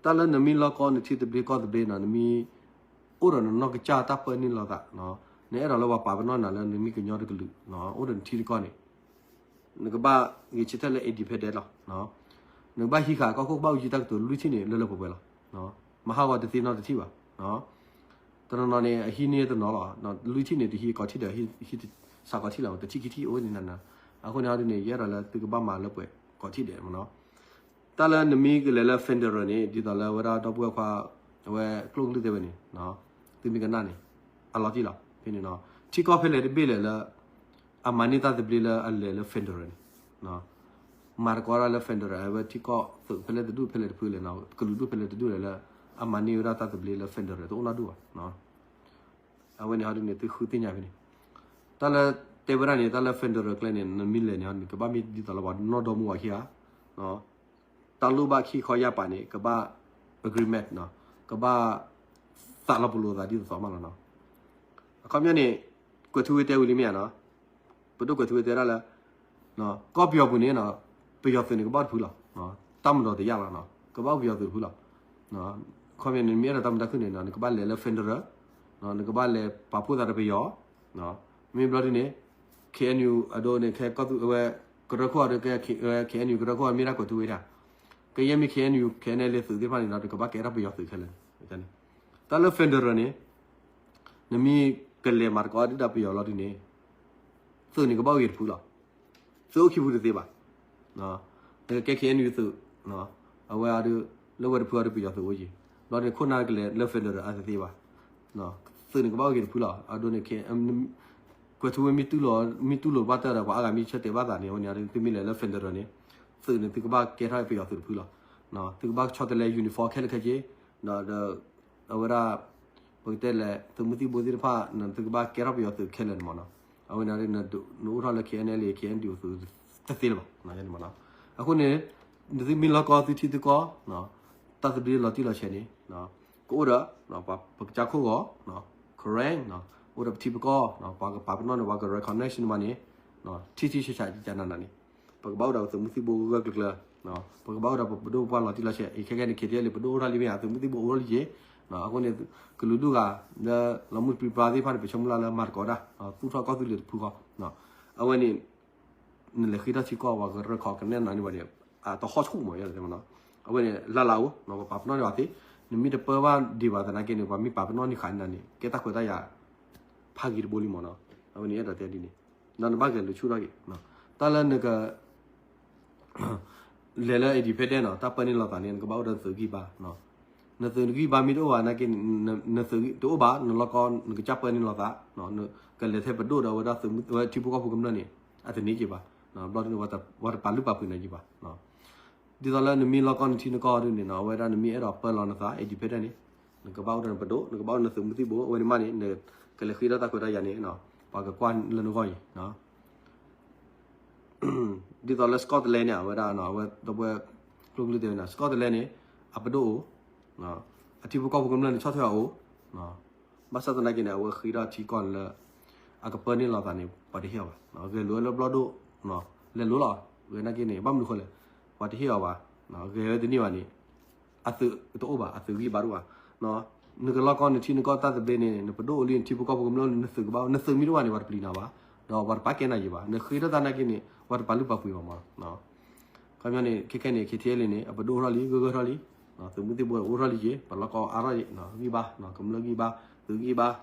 တၢ်လၢနမ့ၢ်လီၢ်ကီၢ်နထံသဘျ့ကီၢ်သဘျ့နီၤ, နမ့ၢ်အိၣ်ဒီးနနီၢ်ကစၢ်တၢ်ပၢၢ်န့ၢ်လိာ်သး, နအဲၣ်ဒိးလၢပှၤပာ်ပနီၣ်နၤလၢနမ့ၢ်ကညီတကလုာ်, အိၣ်ဒီးနထံတကီၢ်န့ၣ် နကဘၣ်ဂဲၤဆၢထၢၣ်လၢ independent လီၤ. နကဘၣ်ဟံးဃာ်ကီၢ်ခိၣ် ကဘၣ်အိၣ်ယံၤတၢ်ကတိၤလွံၢ်ထံၣ်န့ၣ် လၢလၢပှဲၤပှဲၤလီၤ. မဟါဂီၤတသ့နီတထံၣ်ဘၣ်. တနီၤနီၤန့ၣ် အဟံးန့ၢ်တနီၤလီၤ. လွံၢ်ထံၣ်န့ၣ် တဟံးကိးထံၣ်ဒီး ဟံးစးကိးထံၣ်လီၤ, တထံၣ်ခံထံၣ်အိၣ်န့ၣ်နၤနၤ. အဃိန့ၣ်ဟီဒုန့ၣ် ယအဲၣ်ဒိးလၢသုကဘၣ်မၤလၢပှဲၤကိးထံၣ်ဒဲးမးနီၤ. တၢ်လၢနမ့ၢ်ကလဲၤလၢ federal န့ၣ် ဒ်သိးလၢအဝဲဒၣ်ဒီပုၢ်ဝဲၢ်ခွါ အဝဲကျိၣ်ကလုၢ်တဲဝဲန့ၣ် သုမ့ၢ်ကနၣ်န့ၣ် အလီၤတံၢ်လီၤ. ဖဲန့ၣ်နီၤ ထံကီၢ်ဖဲလဲၣ်တဘ့ၣ်လဲၣ်လၢ အမၤန့ၢ်တၢ်သဘျ့လၢအလဲၤလၢ federal န့ၣ် မၤသကိးဒၣ်လၢ federal အဝဲထံကီၢ်သုးဖဲလဲၣ်တဒူၣ်ဖဲလဲၣ်တဖုလဲၣ်နီၤ, ကလုာ်ဒူၣ်ဖဲလဲၣ်တဒူၣ်လဲၣ်လၢ အမၤန့ၢ်ဝဲဒၣ်တၢ်သဘျ့လၢ federal တအိၣ်နီတဒူၣ်ဘၣ်. အဝဲန့ၣ်ဟီဒုန့ၣ် သုဃုသ့ၣ်ညါဖဲန့ၣ် တၢ်လၢတဲဝဲဒၣ်န့ၣ် တၢ်လၢ federal ကျဲန့ၣ် နမ့ၢ်လဲၤန့ၣ် နကဘၣ်မ့ၢ်ဒ်သိးလၢပှၤနီၢ်ဒီမါဝၤခံဂၤ တၢ်လိၣ်ဘၣ်ခံခီယၢ်ပာ်န့ၣ် ကဘၣ် agreement နီၤ, ကဘၣ်သးလီၤပလိာ်သးဒ်သိးသိးမးလီၤနီၤ. အခီပညီန့ၣ် ကွဲးထူဝ့တဲဝံၤလံမ့ၢ်ဧါနီၤ, ပဒိၣ်ကွဲးထူဝ့တဲဒၣ်လၢ ကီၢ်ပယီၤပူၤန့ၣ် ပယီၤသုးန့ၣ်ကဘၣ်အိၣ်တဖုလီၤ. တၢ်မၤဒီးတယၢ်လီၤ, ကဘၣ်အိၣ်ပယီၤသုးတဖုလီၤ. ခီပညီန့ၣ် နမ့ၢ်အဲၣ်ဒိးတၢ်မုာ်တၢ်ခုၣ်န့ၣ် နကဘၣ်လဲၤလၢ federal, နကဘၣ်လဲၤပာ်ဖှိၣ်သးဒီးပယီၤ, မ့ၢ်ဘျီဒ်န့ၣ် KNU အဒိန့ၣ် ခဲကီၢ်သူးအဝဲ ကရၢခိၣ်အဒိ KNU ကရၢခိၣ်အမ့ၢ်ဒၣ်ကွဲးထူဝ့ဒၣ်, ကယဲၢ်မ့ၢ် KNU KNLA သုးသ့ၣ်တဖၣ်န့ၣ်ဒီး နကဘၣ်ကဲထီၣ်ပယီၤသုးခဲလၢာ်န့ၣ်, တၢ်လၢ federal န့ၣ် နမ့ၢ်ကလဲၤမၤသကိးဒ်ဒီးပယီၤလီၤဒ်န့ၣ် သုးန့ၣ်ကဘၣ်အိၣ်ဂ့ၤတဖုလီၤ. သုးအိၣ်ခံဖုတသ့ဘၣ်. နကကဲ KNU သုး, အဝဲအဒိ လၢဝဲတဖုအဒိ ပယီၤသုးအိၣ်ယံၤ, ဘျီန့ၣ်ခိၣ်နၢ်ကလဲၤလၢ federal အတသ့ဘၣ်. သုးန့ၣ်ကဘၣ်အိၣ်ဂ့ၤတဖုလီၤ. အဒိန့ၣ် ကွဲးထူဝ့မ့ၢ်တူၢ်လိာ် မ့ၢ်တူၢ်လိာ်ဘၣ်တၢ်ဒီး ပှၤအါဂၤမ့ၢ်ဆၢတဲာ်ဘၣ်သးန့ၣ် အဝဲန့ၣ် သုမ့ၢ်လဲၤလၢ federal န့ၣ် သုးန့ၣ်သုကဘၣ်ကဲထီၣ်ပယီၤသုးတဖုလီၤ. သုကဘၣ်ဆီတလဲ uniform ခဲလၢာ်ခဲဆ့, ဒီး အဝဲဒၣ် ပကတဲလဲၣ် သုးမုၢ်သံၣ်ဘိသ့ၣ်တဖၣ် သုကဘၣ်ကဲထီၣ်ပယီၤသုးခဲလၢာ်န့ၣ်မ့ၢ်နီၤ. အဝဲန့ၣ် နအိၣ်ထီၣ်လၢ KNLA KNDO သုးတသ့လၢၤဘၣ်. အဃိန့ၣ် နသုမ့ၢ်လီၢ်ကီၢ်သုထံသုကီၢ် တၢ်သဘျ့လီၤတံၢ်လီၤဆဲးန့ၣ် ကအိၣ်ဒီး ပကစၢ်ခိၣ်ဂီၤ Karen အိၣ်ဒီးပထံပကီၢ် ပှၤကပာ်ပနီၣ်န့ၣ် ပှၤက recognize န့ၣ်မ့ၢ်န့ၣ် ထံထံဆးဆးကနးနးန့ၣ် ပကဘၣ်အိၣ်ဒီးပသုးမုၢ်သံၣ်ဘိဂၢၢ်ဂၢၢ်ကျၢၤကျၢၤ ပကဘၣ်အိၣ်ဒီးပဒိၣ်ပပှၢ်လီၤတံၢ်လီၤဆဲး အံၤခဲကဲန့ၣ် KTLA ပဒိၣ်အိၣ်ထီၣ်လံမ့ၢ်ဧါ သုးမုၢ်သံၣ်ဘိအိၣ်ထီၣ်လံက့ၤ. အဃိန့ၣ် ကလုာ်ဒူၣ်ဂၤ လၢလီၤမုၢ်ပြံပြါသ့ၣ်တဖၣ်န့ၣ် ပဆၢမုၢ်လၢ်လၢမၤသကိးတၢ် သူၣ်ထီၣ်ကီၢ်သူလ့ၤတဖုဃီ အဝဲန့ၣ် နလဲၤဃ့ထီၣ်ထံကီၢ်ပှၤကရၢခီကနဲၣ်နၤန့ၣ်ဘၣ်န့ၣ် အတဟီၣ်ဆူၣ်မးယဲၢ်တဲမ့ၢ်နီၤ. အဝဲန့ၣ် လၢ်လၢ်အိၣ် ပပာ်ပနီၣ်န့ၢ်ဘၣ်သ့, နမ့ၢ်တပၢဘၣ်ဒံးဘၣ်သနာ်က့န့ၣ် ပှၤမ့ၢ်ပာ်ပနီၣ်န့ၢ်ဃာ်န့ၣ်န့ၣ် ကဲတၢ်ခွဲးတၢ်ယာ် ဖးဂ့ၤတဘိလံမ့ၢ်နီၤ. အဝဲန့ၣ်အဲၣ်ဒိးတဲဒ်န့ၣ် ဒီးနဘၣ်ဂဲၤလိာ်ဆူၣ်ထီၣ်က့ၤ တၢ်လၢနက လဲၤလၢ independent နီၤ တၢ်ပၢန့ၢ်လီၤသးန့ၣ် နကဘၣ်အိၣ်ဒီးနသုးဂံၢ်ဘါ နသုးဂံၢ်ဘါမ့ၢ်တအိၣ်ဘၣ်နာ်က့ နသုးတအိၣ်ဘၣ် နလီၢ်ကီနကစၢ်ပၢန့ၢ်လီၤသး ကလဲၤထဲပဒိၣ်ဒီးအဝဲဒၣ်ထံဖိကီၢ်ဖိကမျၢၢ်န့ၣ် အတန့ၢ်က့ၤဘၣ်. ဘျီဒ်န့ၣ် ပှၤတပာ်လုၢ်ပာ်ပှ့ၤနၤက့ၤဘၣ်. ဒ်သိးလၢနမ့ၢ်လီၢ်ကီနထံနကီၢ်ဒ်န့ၣ်နီၤ အဝဲဒၣ်နမ့ၢ်အဲၣ်ဒိးပၢလီၤနသး independent န့ၣ် နကဘၣ်အိၣ်ဒီးနပဒိၣ် နကဘၣ်အိၣ်ဒီးနသုးမုၢ်သံၣ်ဘိ အဝဲန့ၣ်မးန့ၣ် နကလဲၤဃ့ထီၣ်တၢ်ခွဲးတၢ်ယာ်န့ၣ် ပှၤကကွၢ်လၢနဂီၢ်အံၤ ဒ်သိးလၢ Scotland န့ၣ် အဝဲဒၣ် အဝဲဒီပုၢ်ဝဲၢ်ကျိၣ်ကလုၢ်တဲဝဲန့ၣ် Scotland န့ၣ် အပဒိၣ်အိၣ် အထံဖိကီၢ်ဖိကမျၢၢ်န့ၣ် ဆီၣ်ထွဲအအိၣ် ဘၣ်ဆၣ်သနာ်က့န့ၣ် အဝဲဃ့ထီၣ်ထံကီၢ်န့ၣ်လၢ အကပၢန့ၢ်လီၤသးန့ၣ် ပှၤတဟ့ၣ်အီၤဘၣ်. ဂဲၤလိာ်ဝဲလၢဘျီၣ်ဒိၣ် လဲၤလိာ်လီၤ ဂဲၤနာ်က့န့ၣ် ဘၣ်မနုၤဃိလဲၣ် ပှၤတဟ့ၣ်အီၤဘၣ်. ဂဲၤဝဲတန့ၢ်ဘၣ်န့ၣ် အသုးတအိၣ်ဘၣ် အသုးဂံၢ်ဘါတအိၣ်ဘၣ်. နကလီၢ်ကီနထံနကီၢ်တၢ်သဘျ့န့ၣ် နပဒိၣ်အိၣ်လံ နထံဖိကီၢ်ဖိကမျၢၢ် နသုးကဘၣ် နသုးမ့ၢ်တအိၣ်ဘၣ်န့ၣ် ပှၤတပျံၤနၤဘၣ် ဒီးပှၤတပာ်ကဲနၤယံၤဘၣ်. နဃ့ထီၣ်တၢ်နာ်က့န့ၣ် ပှၤတပာ်လုၢ်ပာ်ပှ့ၤဘၣ်မး. ခီပညီန့ၣ် ခဲခဲန့ၣ် KTLA န့ၣ် အပဒိၣ်အိၣ်ထီၣ်လံ ဂၢၢ်ဂၢၢ်ထီၣ်လံ သုးမုၢ်သံၣ်ဘိအိၣ်ထီၣ်လံက့ၤ ပှၤလီၢ်ကီအါထီၣ်ဂံၢ်ဘါ ကမျၢၢ်ဂံၢ်ဘါ သုးဂံၢ်ဘါ ဒ်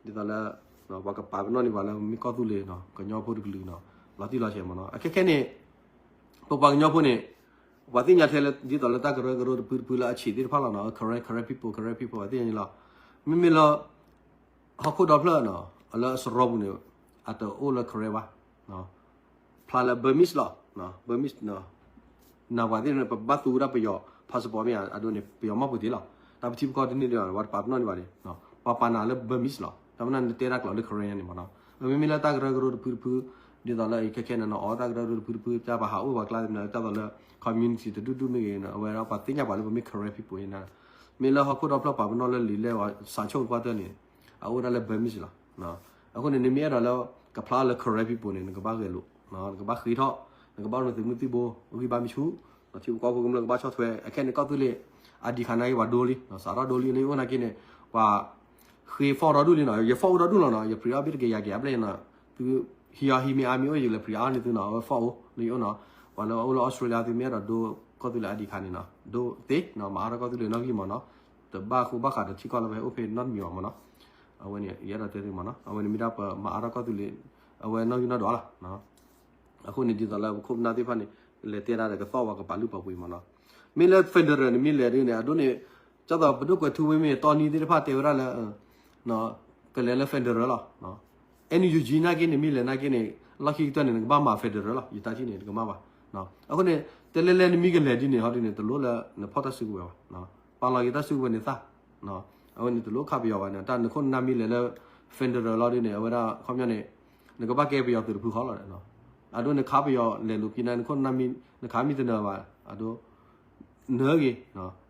သိးလၢ ပှၤကပာ်ပနီၣ်န့ၢ်ပှၤလၢမ့ၢ်ကီၢ်သူလ့ၤ ကညီဖိတကလုာ် လီၤတံၢ်လီၤဆဲးမးနီၤ. အခဲခဲန့ၣ် ပပှၤကညီဖိန့ၣ် ပှၤသ့ၣ်ညါထဲလၢ ဒ်သိးလၢတၢ်ကရၢကရိတဖုတဖုလၢအဆံးသ့ၣ်တဖၣ်လီၤနီၤ Karen Karen people Karen people ပှၤသ့ၣ်ညါန့ၣ်လီၤ. မ့မ့ၢ်လၢ ဟီၣ်ခိၣ်ဒီဖျၢၣ်နီၤ လၢစရီပူၤန့ၣ် အတအိၣ်လၢ Karen ဘၣ် ဖျါလၢ Burmese လီၤ Burmese နီၤ. နပှၤသ့ၣ်န့ၣ် ပဘၣ်သူဝဲဒၣ်ပယီၤ passport မ့ၢ်အဒိန့ၣ် ပယီၤမီၢ်ပူၤသ့လီၤ. တၢ်ပထံပကီၢ်တန့ၢ်ဒီး ပှၤတပာ်ပနီၣ်န့ၢ်ဘၣ်န့ၣ် ပှၤပာ်နၤလၢ Burmese လီၤ. တၢ်မနုၤနတဲတၢ်ကျိာ်လၢ Karen န့ၣ်မးနီၤ. မ့မ့ၢ်လၢတၢ်ကရၢကရိတဖုတဖု ဒ်သိးလၢအံၤခဲခဲန့ၣ် နအီၣ်တၢ်ကရၢကရိတဖုတဖု တၢ်ပှၤဟးအိၣ်ပှၤကျါသ့ၣ်မနုၤ တၢ်သိးလၢ community တဒူၣ်ဒူၣ်မ့ၢ်ဂ့ၤ အဝဲဒၣ်ပှၤသ့ၣ်ညါပှၤလၢပမ့ၢ် Karen people အံၤန့ၣ် မ့ၢ်လၢဟီၣ်ခိၣ်ဒီဖျၢၣ်ပာ်ပနီၣ်လၢလံာ်လဲၢ်ဝဲ စာချုပ် တဖၣ်တၢၢ်န့ၣ် အအိၣ်ဒၣ်လၢ Burmese လီၤ. အဃိန့ၣ် နမ့ၢ်အဲၣ်ဒိးလၢ ကဖျါလၢ Karen people န့ၣ် နကဘၣ်ဂဲၤလိာ် နကဘၣ်ဃ့ထီၣ် နကဘၣ်အိၣ်နသုးမုၢ်သံၣ်ဘိ ဂံၢ်ဘါမ့ၢ်ဆူၣ် ထံဖိကီၢ်ဖိကမျၢၢ်ကဘၣ်ဆီၣ်ထွဲ အခဲန့ၣ် ကီၢ်သူလ့ၤ ID card နာ်က့ပှၤဒိလံ စးထီၣ်ဒိလံ လၢယအိၣ်နာ်က့န့ၣ် ပှၤ ဃ့ form ဒီဒူၣ်လံနီၤ ယ form အိၣ်ဒီဒူၣ်လီၤနီၤ ယ print off ဘ့ၣ်တကယၤက့ၤ အဘျဲၣ်နီၤ သု ဟံးအီၤဟံးမ့ၢ်အါမ့ၢ်အိၣ် ယလဲၤ print off န့ၢ်သုနီၤ အဝဲ form အိၣ်လၢယအိၣ်နီၤ ပှၤလၢအအိၣ်လၢ Australia သုမ့ၢ်အဲၣ်ဒိးဒိ ကီၢ်သူလ့ၤ ID card န့ၣ်နီၤ ဒိသ့နီၤ မၤအါထီၣ်ကီၢ်သူလ့ၤနီၣ်ဂံၢ်မးနီၤ တဘၣ်ဃူဘၣ်ဃးဒီးထံကီၢ်လၢပဟဲအိၣ်ဖဲနီတမံၤဘၣ်မးနီၤ အဝဲန့ၣ် ယအဲၣ်ဒိးတဲသုမးနီၤ အဝဲန့ၣ်မ့ၢ်ဒၣ်ပမၤအါထီၣ်ကီၢ်သူလ့ၤ အဝဲနီၣ်ဂံၢ်နီၣ်ဒွးလီၤ အဃိန့ၣ် ဒ်သိးလၢပခိၣ်ပနၢ်သ့ၣ်တဖၣ်န့ၣ် လဲၤတဲဒၣ်ဒီးကသီၣ်ဝဲကပာ်လုၢ်ပာ်ပှ့ၤမးနီၤ မ့ၢ်လၢ federal န့ၣ်မ့ၢ်လဲၤဒ်န့ၣ် အဒိန့ၣ် ကၢ်သိးပဒိၣ်ကွဲးထူဝ့မ့ၢ်တီနံသ့ၣ်တဖၣ်တဲဝဲဒၣ်လၢ ကလဲၤလၢ federal လီၤ NUG နာ်က့န့ၣ် မ့ၢ်လဲၤနာ်က့န့ၣ် လီၢ်ခံကတၢၢ်န့ၣ် နကဘၣ်မၤ federal လီၤ ယတၢ်ထံၣ်န့ၣ် တကမၣ်ဘၣ် အဃိန့ၣ် တဲလဲၤလဲၤနမ့ၢ်ကလဲၤဒ်န့ၣ် ဟီဒ်န့ၣ် တလိၣ်လၢနဖီၣ်တၢ်စုကဝဲၤဘၣ် ပာ်လီၤက့ၤတၢ်စုကဝဲၤန့ၣ်သၣ် အဝဲန့ၣ်တလိၣ်ခးပယီၤဘၣ်န့ၣ် တၢ်နခိၣ်နနၢ်မ့ၢ်လဲၤလၢ federal လီၤဒ်န့ၣ် အဝဲဒၣ်ခီပညီန့ၣ် နကဘၣ်ကဲပယီၤသုးတဖုဃီလီၤ အဒိနခးပယီၤလဲၤလိာ်က့ၤနၤ နခိၣ်နနၢ်မ့ၢ် နခးမ့ၢ်တနၢၤဘၣ် အဒိ နၢၤဂ့ၤ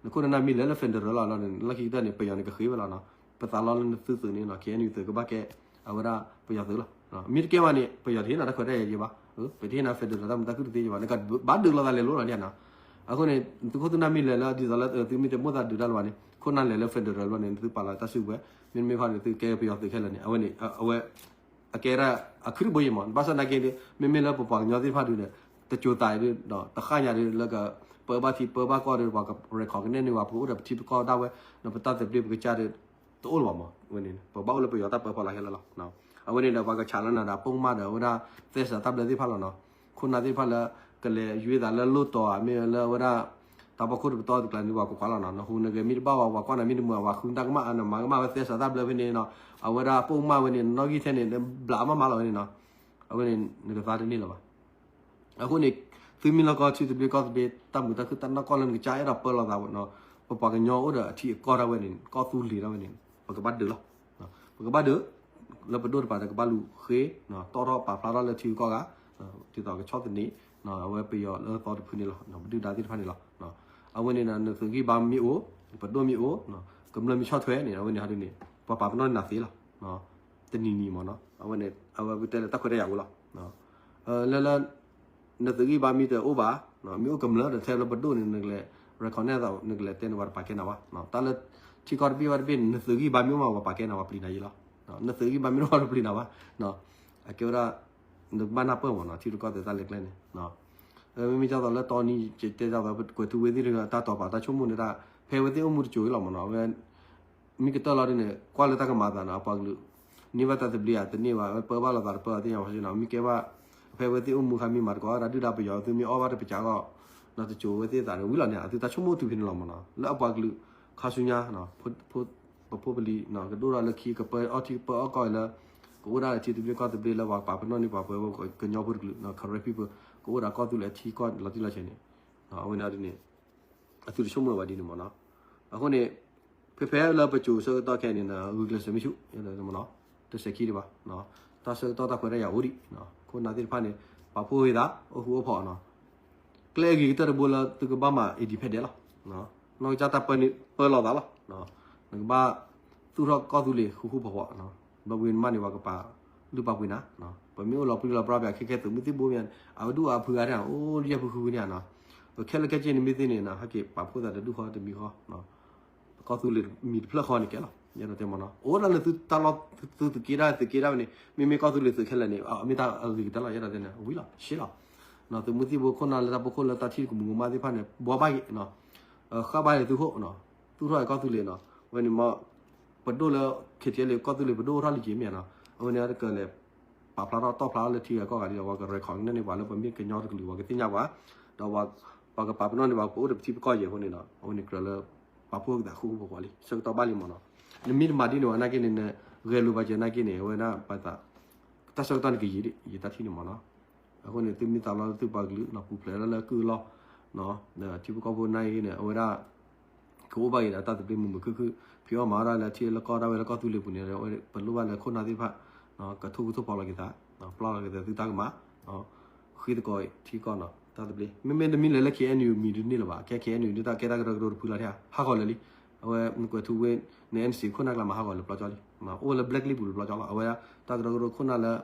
နခိၣ်နနၢ်မ့ၢ်လဲၤလၢ federal လီၤ လီၤန့ၣ် လီၢ်ခံကတၢၢ်န့ၣ် ပယီၤန့ၣ်ကဃ့ဝဲလီၤနီၤ ပသးလီလၢနသုသုးန့ၣ်နီၤ KNU သုးကဘၣ်ကဲ အဝဲဒၣ်ပယီၤသုးလီၤ မ့ၢ်တကဲဘၣ်န့ၣ် ပယီၤတဟ့ၣ်နၤတၢ်ခွဲးတၢ်ယာ်ယံၤဘၣ်, ပတဟ့ၣ်နၤ federal တၢ်မုာ်တၢ်ခုၣ်တသ့ယံၤဘၣ်, နကဘၣ်ဒုးလိာ်သးလဲၤလိၤလီၤဒ်နီၤ. အဃိန့ၣ် သုးခိၣ်သုးနၢ်မ့ၢ်လဲၤလၢ ဒ်သိးလၢ သုမ့ၢ်တမိၣ်သးဒုးတၢ်လၢၤဘၣ်န့ၣ် ခိၣ်နၢ်လဲၤလၢ federal လီၤန့ၣ် သုပာ်လီၤတၢ်စုကဝဲၤ, မ့တမ့ၢ်ဘၣ်န့ၣ် သုကဲပယီၤသုးခဲလၢာ်န့ၣ် အဝဲန့ၣ် အဝဲ အကဲဒၣ်အခုၣ်ဘိယံၤမး, ဘၣ်ဆၣ်သနာ်က့ဒီး မ့မ့ၢ်လၢပပှၤကညီသ့ၣ်တဖၣ်ဒုးန့ၣ် တစိၤသးအံၤဒီး တဃၣ်ညါဒီး လၢကပၢဘၣ်ထံပၢဘၣ်ကီၢ်ဒီး ပှၤက record ကနဲၣ်န့ၢ်ဝဲ ပကအိၣ်ဒီးပထံပကီၢ်ဒၣ်ဝဲ, ဒီးပတၢ်သဘျ့ပကစၢ်ဒီး တအိၣ်လၢၤဘၣ်မး, အဝဲန့ၣ် ပဘၣ်အိၣ်လၢပယီၤတၢ်ပၢဖီလာ်ခဲလၢာ်လီၤ. အဝဲန့ၣ်ဒီးပှၤကဆးလီၤနၤဒီး အပိာ်မုၣ်မးဒီး အဝဲဒၣ်သဲစးတၢ်ဘျၢသ့ၣ်တဖၣ်လီၤနီၤ, ခိၣ်နၢ်သ့ၣ်တဖၣ်လၢ ကလဲၤယွ့သးလၢလိၣ်တီၤဧါ မ့ၢ်လၢအဝဲဒၣ် တၢ်ဖီခိၣ်တပတီၢ်တကျါန့ၣ် ပှၤကွၢ်ကွၢ်လီၤနီၤ, နဟူးနဂဲၤမ့ၢ်တဘၣ်ဝဲ ပှၤကွၢ်နၤမ့ၢ်တမုာ် ပှၤဃုတၢ်ကမၣ်အါ နမၤကမၣ်ဝဲသဲစးတၢ်ဘျၢဖဲန့ၣ်နီၤ, အဝဲဒၣ်အပိာ်မုၣ်မးဝဲန့ၣ် နီၣ်ဂံၢ်ထဲန့ၣ် ဘျးမးမးလီၤဝဲန့ၣ်နီၤ, အဝဲန့ၣ် နကသါတန့ၢ်လၢၤဘၣ်. အဃိန့ၣ် သုမ့ၢ်လီၢ်ကီၢ်ထံသဘျ့ကီၢ်သဘျ့ တၢ်မုာ်တၢ်ခုၣ်တၢ်နီၢ်ကီၢ်လၢနကစၢ်အဲၣ်ဒိးပၢလီၤသးနီၤ, ပပှၤကညီအိၣ်ဒီးအထံအကီၢ်ဒၣ်ဝဲန့ၣ် ကီၢ်သူလ့ၤဒၣ်ဝဲန့ၣ် ပကဘၣ်ဒုးလီၤ. ပကဘၣ်ဒုး လၢပဒိၣ်တပၤဒီးကဘၣ်လူၤဃ့ တီၣ်ထီၣ်ပာ်ဖျါထီၣ်လၢထံဂုၤကီၢ်ဂၤ ဒ်သိးကဆီၣ်သနံး အဝဲပယီၤလၢသီတဖုန့ၣ်လီၤ, ပဒုၣ်ဒါသ့ၣ်တဖၣ်န့ၣ်လီၤ. အဝဲန့ၣ်ဒီး နသုးဂံၢ်ဘါမ့ၢ်အိၣ် ပဒိၣ်မ့ၢ်အိၣ် ကမျၢၢ်မ့ၢ်ဆီၣ်ထွဲန့ၣ် အဝဲန့ၣ်ဟီဒ်န့ၣ် ပှၤပာ်ပနီၣ်န့ၢ်နၤသ့လီၤ. တနံၤနံၤမ့ၢ်နီၤ အဝဲန့ၣ် အဝဲပတဲလၢတၢ်ခွဲးတၢ်ယာ်အိၣ်လီၤ. လၢလၢ နသုးဂံၢ်ဘါမ့ၢ်တအိၣ်ဘၣ် မ့ၢ်အိၣ်ကမျၢၢ်ဒီးထဲလၢပဒိၣ်န့ၣ် နကလဲၤ record န့ၢ်သး နကလဲၤတဲန့ၣ် ပှၤတပာ်ကဲနၤဘၣ်. တၢ်လၢထံကီၢ်တဘ့ၣ်ဘၣ်တဘ့ၣ်န့ၣ် နသုးဂံၢ်ဘါမ့ၢ်အိၣ်မး ပှၤပာ်ကဲနၤ ပှၤပျံၤနၤယံၤလီၤ. နသုးဂံၢ်ဘါမ့ၢ်တအိၣ် ပှၤတပျံၤနၤဘၣ်. အကဲဝဲဒၣ် နကဘၣ်နၢ်ပၢၢ်မ့ၢ်နီၤ ထံရူၢ်ကီၢ်သဲးတၢ်လဲၤကျဲန့ၣ် မ့မ့ၢ်ဒ်သိးလၢတီနံၤ တဲဒ်သိး ကွဲးထူဝ့သ့ၣ်တဂၤ တၢ်တိာ်ပာ်တၢ်ဆိကမိၣ်န့ၣ်ဒၣ် ဖဲအဝဲသ့ၣ်အိၣ်မူတစိၤအံၤလီၤမ့ၢ်နီၤ အဝဲ မ့ၢ်ကတၢၢ်လီၤဒ်န့ၣ် ကွၢ်လၢတၢ်ကမၤအသးနီၤ အပှၤကလုာ် န့ၢ်ဘၣ်တၢ်သဘျ့ဧါ တန့ၢ်ဘၣ် ပၢဘၣ်လိာ်သးတပၢအသ့ၣ်ညါဘၣ်နီၤ မ့ၢ်ကဲဘၣ် ဖဲအဝဲသ့ၣ်အိၣ်မူခါမ့ၢ်မၤသကိးတၢ်ဒုၣ်ဒါပယီၤ သုမ့ၢ်အီၣ်ဘၣ်တပစးအဂီၢ် နီၤတစိၤဝဲသ့ၣ်အသးန့ၣ် ဝံၤလီၤန့ၣ် အသုတၢ်ဆိကမိၣ်တုၤဖဲန့ၣ်လီၤမ့ၢ်နီၤ လၢအပှၤကလုာ် ခါဆူညါ ပဖိပလံၤ ကဒိၣ်ထီၣ်လၢခံ ကပၢအီၣ်ထံကပၢအီၣ်ကီၢ်အံၤလၢ ကအိၣ်ဒၣ်လၢထံသဘျ့ကီၢ်သဘျ့လၢပှၤပာ်ပနီၣ်န့ၢ်ပှၤပှဲၤကညီဖိတကလုာ် Caribbean people ကအိၣ်ဒၣ်ကီၢ်သူလ့ၤအထံကီၢ်လီၤတံၢ်လီၤဆဲးန့ၣ် အဝဲန့ၣ်ဒ်န့ၣ် အသုတဆိကမိၣ်ဘၣ်ဒ်န့ၣ်မ့ၢ်နီၤ အဃိန့ၣ် ဖဲဖဲလၢပစိၤဆၢကတီၢ်ခဲအံၤန့ၣ် ဂုာ်ကျဲးစၢးမ့ၢ်ဆူၣ် တစဲးခံဒံးဘၣ် တၢ်ဆၢကတီၢ်တၢ်ခွဲးတၢ်ယာ်အိၣ်ဒံး ခိၣ်နၢ်သ့ၣ်တဖၣ်န့ၣ် ပာ်ဖှိၣ်ဂ့ၤသး အိၣ်ဃူအိၣ်ဖိးနီၤ ကျဲအဂ့ၤကတၢၢ်တဘိလၢသုကဘၣ်မၤ independent လီၤ နီၢ်ကစၢ်တၢ်ပၢန့ၣ်ပၢလီၤသးလီၤ နကဘၣ်သူၣ်ထီၣ်ကီၢ်သူလ့ၤဃူဃူဖိးဖိး ဘၣ်ဝံၤမးန့ၣ် ပှၤကပာ်လုၢ်ပာ်ပှ့ၤနၤ ပမ့ၢ်အိၣ်လီၤပြံလီၤပြါပှၤခဲခဲသုးမုၢ်သံၣ်ဘိမ့ၢ် အဝဲဒူၣ်အဖုဂၤန့ၣ် အိၣ်လၢယဲၢ်ဖုဃုဖုန့ၣ်နီၤ ခဲလၢာ်ခဲဆ့န့ၣ်မ့ၢ်သ့န့ၣ် ဟဲက့ၤပာ်ဖှိၣ်သးတဒူၣ်ဃီတမံၤဃီ ကီၢ်သူလ့ၤမံၤတဖျၢၣ်ဃီန့ၣ်ကဲလီၤ ယအဲၣ်ဒိးတဲမ့ၢ်နီၤ အိၣ်ဒၣ်လၢသုတၢ်လီၢ်သုသုးက့ဒၣ်သုးက့ဒၣ်ဝဲန့ၣ် မ့မ့ၢ်ကီၢ်သူလ့ၤသုးခဲလၢာ်န့ၣ် အမ့ၢ်တၢ်အဂ့ၤကတၢၢ်လီၤ ယအဲၣ်ဒိးတဲန့ၣ် ဝံၤလီၤ ရှဲလီၤ သုးမုၢ်သံၣ်ဘိခိၣ်နၢ်လၢတၢ်ပိာ်ခိၣ်လၢတၢ်ထံၣ်ကမူးကမၣ်သ့ၣ်တဖၣ်န့ၣ် ဘှီဘၣ်က့ၤ ဃၣ်ဘၣ်န့ၣ်သုးခိၣ် သူၣ်ထီၣ်ကီၢ်သူလ့ၤနီၤ ဝဲန့ၣ်မ့ၢ် ပဒိၣ်လၢ ခ့ထံလ့ၤ ကီၢ်သူလ့ၤပဒိၣ်အိၣ်ထီၣ်လံက့ၤမ့ၢ်နီၤ အဝဲန့ၣ်တကလဲၤ ပာ်ဖျါထီၣ်တီၣ်ဖျါထီၣ်လၢထံဂၤကီၢ်ဂၤဒ်ဒီး ပှၤက record န့ၢ်န့ၢ်ပှၤလၢပမ့ၢ်ကညီတကလုာ် ပှၤကသ့ၣ်ညါပှၤ ဒီးပှၤကပာ်ပနီၣ်န့ၢ်ပှၤ ပအိၣ်ဒီးပထံပကီၢ်ယဲၢ်အဃိန့ၣ်ဒီး အဝဲန့ၣ်ကြၢးလၢ ပာ်ဖှိၣ်ကသးဃူဃူဖိးဖိးလံ ဆၢကတီၢ်ဘၣ်လံမ့ၢ်နီၤ နမ့ၢ်တမၤဒ်န့ၣ်ဘၣ်နာ်က့န့ၣ် နဂဲၤလိာ်ဘၣ်က့ၤနာ်က့န့ၣ် အဝဲဒၣ်ပသး တၢ်ဆၢကတီၢ်န့ၣ်ကယံာ်ဒံး ယတၢ်ထံၣ်န့ၣ်မ့ၢ်နီၤ အဃိန့ၣ် သုမ့ၢ်သးလီၤသုပှၤကလုာ်နီၤ ပူၤဖျဲးလၢလၢကုၢ်လီၢ် ထံဖိကီၢ်ဖိနာ်က့န့ၣ် အဝဲဒၣ် ကအိၣ်ဘၣ်က့ၤဒီးတၢ်သဘျ့မုာ်မုာ်ခုၣ်ခုၣ် ဖံးအီၣ်မၤအီၣ်ဒၣ်လၢထံလၢကီၢ်ဒၣ်ဝဲလၢကီၢ်သူလ့ၤပူၤန့ၣ် ပလိၣ်ဘၣ်လၢခိၣ်နၢ်သ့ၣ်တဖၣ် ကထိၣ်ဂူာ်ထိၣ်ဖီလီၤက့ၤသး ပျီလီၤက့ၤသးသုတၢ်ကမၣ် ဃ့သကိးထံကီၢ်နီၤ တၢ်သဘျ့ မ့မ့ၢ်တမ့ၢ်လၢလၢ K N U မံၤဒုးန့ၢ်လၢၤဘၣ် ခဲ K N U ဒုးတၢ်ကဲတၢ်ကရၢကရိတဖုလီၤထဲ ဟးဂီၤလၢာ်လံ အဝဲနကွဲးထူဝ့ န N C ခိၣ်နၢ်ကျါမၤဟးဂီၤလၢပျီကၠီလံ အိၣ်ဝဲလၢ blacklist ပူၤလၢပျီကၠီလီၤ အဝဲတၢ်ကရၢကရိခိၣ်နၢ်လၢ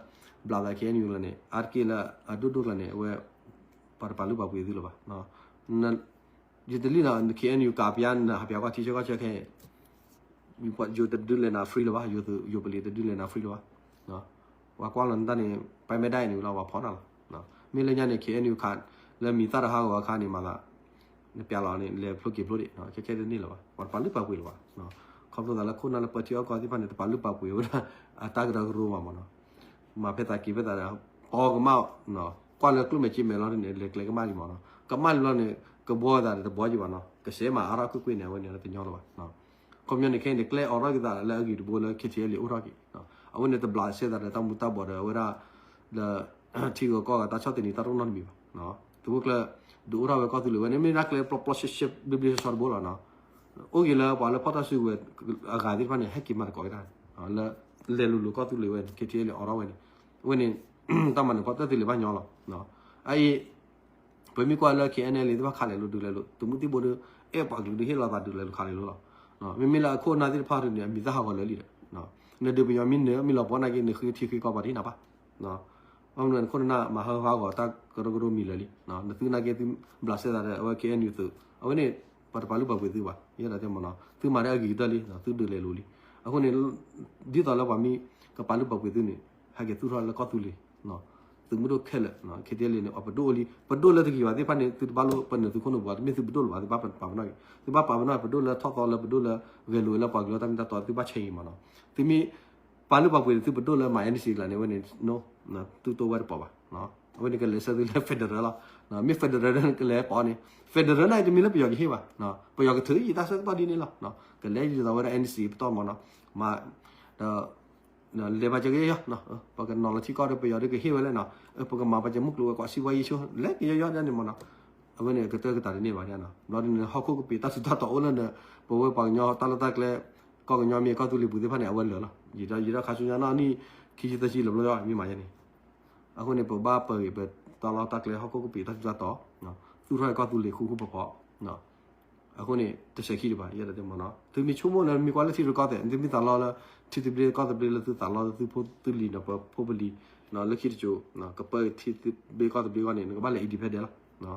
ဘျးသး K N U လီၤန့ၣ် အါတက့ၢ်လၢအဒိၣ်ဒိၣ်ကျါန့ၣ် အဝဲ ပှၤတပာ်လုၢ်ပာ်ပှ့ၤသုလၢၤဘၣ် ယတလံၣ်နီၤ K N U ကးပယါနဟးပယါကွၢ်ထံဆၢကီၢ်ဆၢခဲအံၤ ယိၤတဒုးလဲၤနၤ free လၢၤဘၣ် ယိၤပလံၤတဒုးလဲၤနၤ free လၢၤဘၣ် ပှၤကွၢ်လီၤနတၢ်န့ၣ် ပၢ်မဲာ်ဒၣ်အံၤန့ၣ်လီၤ ပှၤဖီၣ်နၤလီၤ မ့ၢ်လၢညါန့ၣ် K N U ခး လၢမံၤသၣ်တဟးဂီၤအခါန့ၣ်မၤသး နပျးလီၤန့ၣ် လဲၤဖျိက့ၤဖျိဒံး ခဲခဲတန့ၢ်လၢၤဘၣ် ပှၤတပာ်လုၢ်ပာ်ပှ့ၤလၢၤဘၣ် ခီဖျိသးလၢခိၣ်နၢ်လၢပၢထံအီၣ်ကီၢ်သ့ၣ်တဖၣ်န့ၣ် တပာ်လုၢ်ပာ်ပှ့ၤဝဲဒၣ် အတၢ်ကရၢကရိဘၣ်မ့ၢ်နီၤ မၤဖဲသးက့ၤဖဲသးဒီး ပီကမၣ် ကွၢ်လၢကျိၣ်မဲာ်စ့မဲာ်လီၤန့ၣ် လဲၤကျဲကမၣ်လံမ့ၢ်နီၤ ကမၣ်လံလီၤန့ၣ် ကဘှီသးဒီးတဘှီက့ၤဘၣ်နီၤ ကစဲးမၤအါထီၣ်ကွ့ၢ်ကွ့ၢ်န့ၣ် အဝဲန့ၣ်လၢတညီလၢၤဘၣ် ခီပညီန့ၣ် ခဲအံၤန့ၣ် ကျဲအိးထီၣ်က့ၤသးလၢအဂ့ၤတဘိလၢ K T L A အိၣ်ထီၣ်က့ၤ အဝဲန့ၣ်တဘျးစဲသးဒီးတၢ်မူၤတၢ်ဘှီးဒီးအဝဲဒၣ် လၢ ထံဂုၤကီၢ်ဂၤတၢ်ဆီၣ်သနံးတၢ်တအိၣ်နီတမံၤဘၣ် သုးခိၣ်ကျၢၢ် ဒုးအိၣ်ထီၣ်ဝဲကီၢ်သူလ့ၤဝဲန့ၣ် မ့ၢ်ဒၣ်ကျဲပျီပျီရှဲရှဲဘျ့ဘျ့ဆှီဆှီတဘိလီၤနီၤ အိၣ်က့ၤလၢပှၤလၢဖီၣ်တၢ်စုကဝဲၤအဂၤသ့ၣ်တဖၣ်န့ၣ် ဟဲက့ၤမၤသကိးက့ၤတၢ် လၢလဲၤလိၤလိၤကီၢ်သူလ့ၤဝဲန့ၣ် K T L A အိးထီၣ်ဝဲန့ၣ် အဝဲန့ၣ် တၢ်မၤနၢၤဖီတၢၢ်သ့လံာ်ဘၣ်ညီလီၤ အအံၤ ပမ့ၢ်ကွၢ်လၢ K N L A သ့ၣ်တဖၣ်ခးလဲၤလိၤဒုးလဲၤလိၤ သုးမုၢ်သံၣ်ဘိဒီး အဲၣ်ပှၤကလုာ်ဒုးဟ့ၣ်လီၤသးဒုးလဲၤလိၤခးလဲၤလိၤလီၤ မ့မ့ၢ်လၢအခိၣ်အနၢ်သ့ၣ်တဖၣ်ဒုးန့ၣ် အမံၤသၣ်ဟးဂီၤလၢာ်လံဒီး နဒုးပယီၤမ့ၢ်နၢၤမ့ၢ်လီၤပှီၢ်နာ်က့ နဃ့ထံဃ့ကီၢ်ပှၤတဟ့ၣ်နၤဘၣ် ဘၣ်မနုၤခိၣ်နၢ်မၤဟၢဖးဂီၤတၢ်ကရၢကရိမံၤလၢာ်လံ, နသုနာ်က့သုဘျးစဲသးဒီး အဝဲ K N U သုး အဝဲန့ၣ် ပှၤတပာ်လုၢ်ပာ်ပှ့ၤသုဘၣ်, ယဲဒၣ်တဲမ့ၢ်နီၤ, သုမၤဒီးအဂ့ၤကတၢၢ်လံ, သုဒုးလဲၤလိာ်လံ. အဃိန့ၣ် ဒ်သိးလၢပှၤမ့ၢ်ကပာ်လုၢ်ပာ်ပှ့ၤသုန့ၣ် ဟဲက့ၤသူၣ်ထီၣ်လၢကီၢ်သူလ့ၤ သုးမုၢ်ဒိၣ်ခဲလၢာ်, ခဲတလ့ၣ်န့ၣ် အပဒိၣ်အိၣ်လံ, ပဒိၣ်လၢတဂ့ၤဘၣ်သ့ၣ်တဖၣ်န့ၣ် သုတဘၣ်လိၣ်ပနၢၤသုခိၣ်နူာ်ဘၣ်, တမ့ၢ်သုပဒိၣ်လၢၤဘၣ်, သုဘၣ်ပာ်ပနီၣ်က့ၤ, သုဘၣ်ပာ်ပနီၣ်ပဒိၣ်လၢထီၣ်သီလၢပဒိၣ်လၢဂဲၤလိာ်ဝဲလၢပှၤကလုာ်တၢ်မ့ၢ်တၢ်တီ သုဘၣ်ဆဲးအံၤမ့ၢ်နီၤ. သုမ့ၢ်ပာ်လုၢ်ပာ်ပှ့ၤသုပဒိၣ်လၢမၤ N C ကျါန့ၣ် အဝဲန့ၣ် သုတိဝဲတပီၤဘၣ်, အဝဲန့ၣ်ကလဲၤဆၢသုလၢ federal လီၤ, မ့ၢ် federal ကလဲၤပီၤန့ၣ် federal န့ၣ်တမ့ၢ်လၢပယီၤကဟ့ၣ်ဘၣ်, ပယီၤကထုးယံၤတၢ်ဆၢကတီၢ်ဒ်န့ၣ်လီၤ, ကလဲၤဒ်သိးဝဲဒၣ် N C ပတီၢ်မ့ၢ်နီၤ, မၤ ဒီး လဲၤပာ်စၢၤက့ၤယီၤ, ပကနီၤလီၤထံကီၢ်ဒီးပယီၤဒီးကဟ့ၣ်ဝဲလဲၣ်နီၤ, ပကမၤပာ်စၢၤမုၢ်ကျိၤဝဲၤကွာ် စီးပွားရေး ဆိ လဲၤက့ၤယီၤယီၤဒ်န့ၣ်မ့ၢ်နီၤ, အဝဲန့ၣ်ကတၢၢ်ကတၢၢ်တန့ၢ်ဘၣ်ဒ်နီၤ, ဘျီဒ်န့ၣ် ဟီၣ်ခိၣ်ကပ့ၤတၢ်ထူးတၢ်တီၤအိၣ်လၢန ပဝဲပှၤကညီတၢ်လီၢ်တၢ်ကျဲ ကီၢ်ကညီမ့ၢ်ကီၢ်သူလ့ၤပူၤသ့ၣ်တဖၣ်န့ၣ် အဝဲလၢာ်လီၤ, ယံာ်ဒီးယံာ်ဒီးခါဆူညါနီၢ်နံၣ် ခံဆံသၢဆံလၢာ်ဘျီယီၤ မ့ၢ်မၤယဲန့ၣ် အဃိန့ၣ် ပဘၣ်ပာ်ဂ့ၤပတၢ်လီၢ်တၢ်ကျဲ ဟီၣ်ခိၣ်ကပ့ၤတၢ်ထူးတၢ်တီၤ, သူၣ်ထီၣ်ကီၢ်သူလ့ၤဃူဃူဖိးဖိး, အဃိန့ၣ် တစဲးခံဒံးဘၣ် ယဲဒၣ်တဲမ့ၢ်နီၤ, သုမ့ၢ်ဆိကမိၣ်လၢမ့ၢ်ကွၢ်လၢထံရူၢ်ကီၢ်သဲး သုမ့ၢ်သးလီလၢ ထံသဘျ့ကီၢ်သဘျ့လၢသုသးလီလၢသုဖိသုလံၤဒီးပဖိပလံၤ, လၢခံတစိၤ ကပၢထံသဘျ့ကီၢ်သဘျ့အဂီၢ်န့ၣ် နကဘၣ်လဲၤ independent လီၤ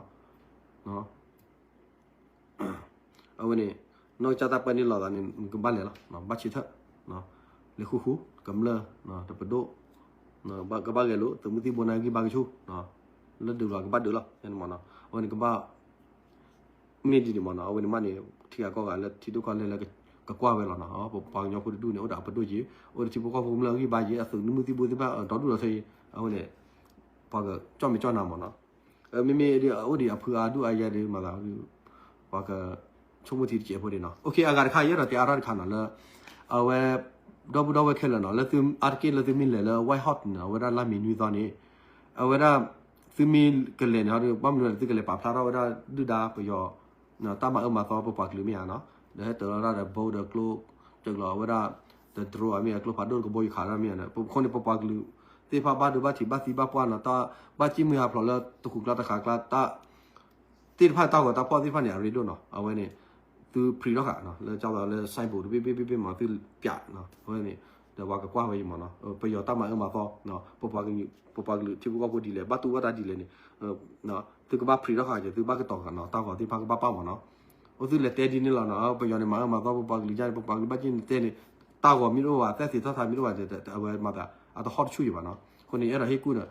အဝဲန့ၣ် နီၢ်ကစၢ်တၢ်ပၢန့ၢ်လီၤသးန့ၣ် နကဘၣ်လဲၤလီၤ, ဘၣ်ဆံးထၢၣ်, လဲၤဃူဃူ, ကမျၢၢ်, တပဒိၣ်, ကဘၣ်ဂဲၤလိာ် သုးမုၢ်သံၣ်ဘိန့ၣ်ဂံၢ်ဘါကဆူၣ်, လၢဒုးလီၤကဘၣ်ဒုးလီၤ, အဝဲန့ၣ်ကဘၣ် မ့ၢ်ဒ်န့ၣ်မ့ၢ်နီၤ, အဝဲန့ၣ်မးန့ၣ် ထံဂၤကီၢ်ဂၤလၢထံဒိၣ်ကီၢ်လဲၢ်လၢကကွၢ်ဝဲလီၤနီၤ, ပပှၤကညီဖိတဒူၣ်န့ၣ် အိၣ်ဒီးအပဒိၣ်က့ၤ, အိၣ်ဒီးထံဖိကီၢ်ဖိကမျၢၢ်ဂံၢ်ဘါက့ၤ, အသုးမုၢ်သံၣ်ဘိသ့ၣ်တဖၣ် ဒီဒူၣ်ဒီထၢက့ၤ, အဝဲန့ၣ် ပှၤကကၠီၣ်မဲာ်ကၠီၣ်နါမ့ၢ်နီၤ, မ့မ့ၢ်ဒ်အအိၣ်ဒံးအဖုအါဒူၣ်အါယဲဒ်မၤသး ပှၤကဆိကမိၣ်ထံတစဲးဖိဒံးနီၤ, အဂၤတခါ ယအဲၣ်ဒိးတဲအါထီၣ်တခါနီၤ လၢ အဝဲ ဒီပုၢ်ဒီဝဲၢ်ခဲလၢာ်နီၤ လၢသုအါတက့ၢ်လၢသုမ့ၢ်လဲၤလၢ White House န့ၣ် အဝဲဒၣ်လါမ့ၤနွံသီန့ၣ် အဝဲဒၣ် သုမ့ၢ်ကလဲၤန့ၣ် ဘၣ်မနုၤလဲၣ် သုကလဲၤပာ်ဖျါထီၣ်ဝဲဒၣ်ဒုၣ်ဒါပယီၤ တၢ်မၤအၢမၤသီပပှၤကလုာ်မ့ၢ်ဧါနီၤ, ဒီးဟဲတၢၤလီၤတၢ်ဒီး boat ဒီးကျိ ကၠၢၢ်ကျီၤဝဲဒၣ် ဒီး drone မ့ၢ်ဧါ ကျိဖးဒိၣ်ကဘီယူၤခးတၢ်မ့ၢ်ဧါ, အဃိန့ၣ် ပပှၤကလုာ်သ့ၣ်တဖၣ်ဘၣ်ဒိဘၣ်ထံးဘၣ်သံဘၣ်ပှၢ်နီၤ, တၢ်ဘၣ်ကံၣ်မုၢ်ဟးဖျိးလၢတဃုာ်ကျါတဃာ်ကျါ တၢ်သ့ၣ်တဖၣ်တၢ်ဂီၤတၢ်ဖီၣ်သ့ၣ်တဖၣ်န့ၣ် အရ့ဒိၣ်နီၤ, အဝဲန့ၣ် သု print ထီၣ်ဃာ် လၢကၠီသးလၢ signboard တဘ့ၣ်ဘ့ၣ်ဘ့ၣ်ဘ့ၣ်မ့ၢ် သုပျး အဝဲန့ၣ် ဒီးပှၤကကွၢ်ဝဲအံၤမ့ၢ်နီၤ, ပယီၤတၢ်မၤအၢမၤသီ ပပှၤကလုာ်ထံဖိကီၢ်ဖိဒ်လဲၣ် ဘၣ်တူၢ်ဘၣ်တၢ်ဒ်လဲၣ်န့ၣ် သုကဘၣ် print ထီၣ်ဃာ်က့ၤ သုဘၣ်ကတီၤဃာ်နီၤ, တၢ်ဂီၤသ့ၣ်တဖၣ်ကဘၣ်ပာ်မ့ၢ်နီၤ, အိၣ်သုလဲၤတဲဒ်န့ၣ်လီၤနီၤ, ပယီၤန့ၣ်မၤအၢမၤသီပပှၤကလုာ်ယါန့ၣ် ပပှၤကလုာ်ဘၣ်က့ၢ်နတဲန့ၣ် တၢ်ဂီၤမ့ၢ်တအိၣ်ဘၣ် သဲသ့ၣ်ထီၣ်ထးမ့ၢ်တအိၣ်ဘၣ် အဝဲမၤသး အတဟီၣ်တဆူၣ်ယံၤဘၣ်နီၤ, အဃိန့ၣ် အဲၣ်ဒိးဟ့ၣ်ကူၣ်ဒီး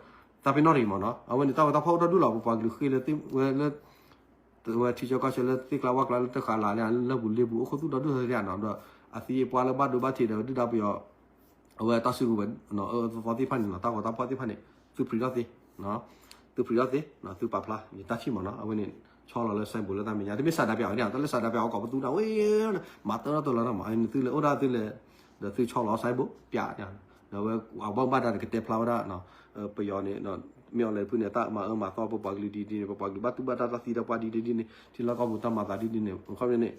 တၢ်ပ့ၤနီၣ်တဂ့ၤမ့ၢ်နီၤ, အဝဲန့ၣ် တၢ်ဂီၤတၢ်ဖီၣ်အိၣ်ဒီဒူၣ်လီၤ ပပှၤကလုာ်ဃ့လၢဝဲလၢ ဝဲထံဆၢကီၢ်ဆၢလၢသ့ၣ်ကျါဝၣ်ကျါလၢတဃာ်လၢ်လၢ် လၢပူၤလ့ပူၤ အိၣ်ခိၣ်သူၣ်ဒီဒူၣ်သ့ၣ်နီၤ, ဒီးအသံအပှၢ်လၢဘၣ်ဒိဘၣ်ထံးဒီးဒုၣ်ဒါပယီၤ အဝဲတၢ်စုကဝဲၤ အၢသီသီသ့ၣ်တဖၣ်န့ၣ်နီၤ, တၢ်ဂီၤတၢ်ဖီၣ်သ့ၣ်တဖၣ်န့ၣ် သု print ထီၣ်သ့, သု print ထီၣ်သ့, သုပာ်ဖျါ ယတၢ်ထံၣ်မ့ၢ်နီၤ, အဝဲန့ၣ် ဆီလီၤလၢ signboard လၢတၢ်မဲာ်ညါ တမ့ၢ်စးဒးပျးဝဲန့ၣ် တၢ်လၢစးဒးပျးအီၤကိးပသူဒၣ်ဝဲ မၤတၢ်ထီၣ်တလီၤနီၤမး သုလဲၤအိၣ်ဒၣ်သုလဲၤ ဒီးသုဆီလီၤ signboard ပျး ဒီးအဝဲအဘၣ်ဘၣ်ဒါဒီးကတဲဖျါဝဲဒၣ် ပယီၤန့ၣ် မ့ၢ်အီၤလဲၤဖုန့ၣ် တၢ်မၤအၢမၤသီပပှၤကလုာ်ဒ်ဒ်န့ၣ် ပပှၤကလုာ်ဘၣ်တူၢ်ဘၣ်တၢ်တၢ်သံတၢ်ပှၢ်ဒ်ဒ်န့ၣ် ထံလီၢ်ကီၢ်ပူၤတၢ်မၤသးဒ်ဒ်န့ၣ် အခီပညီန့ၣ်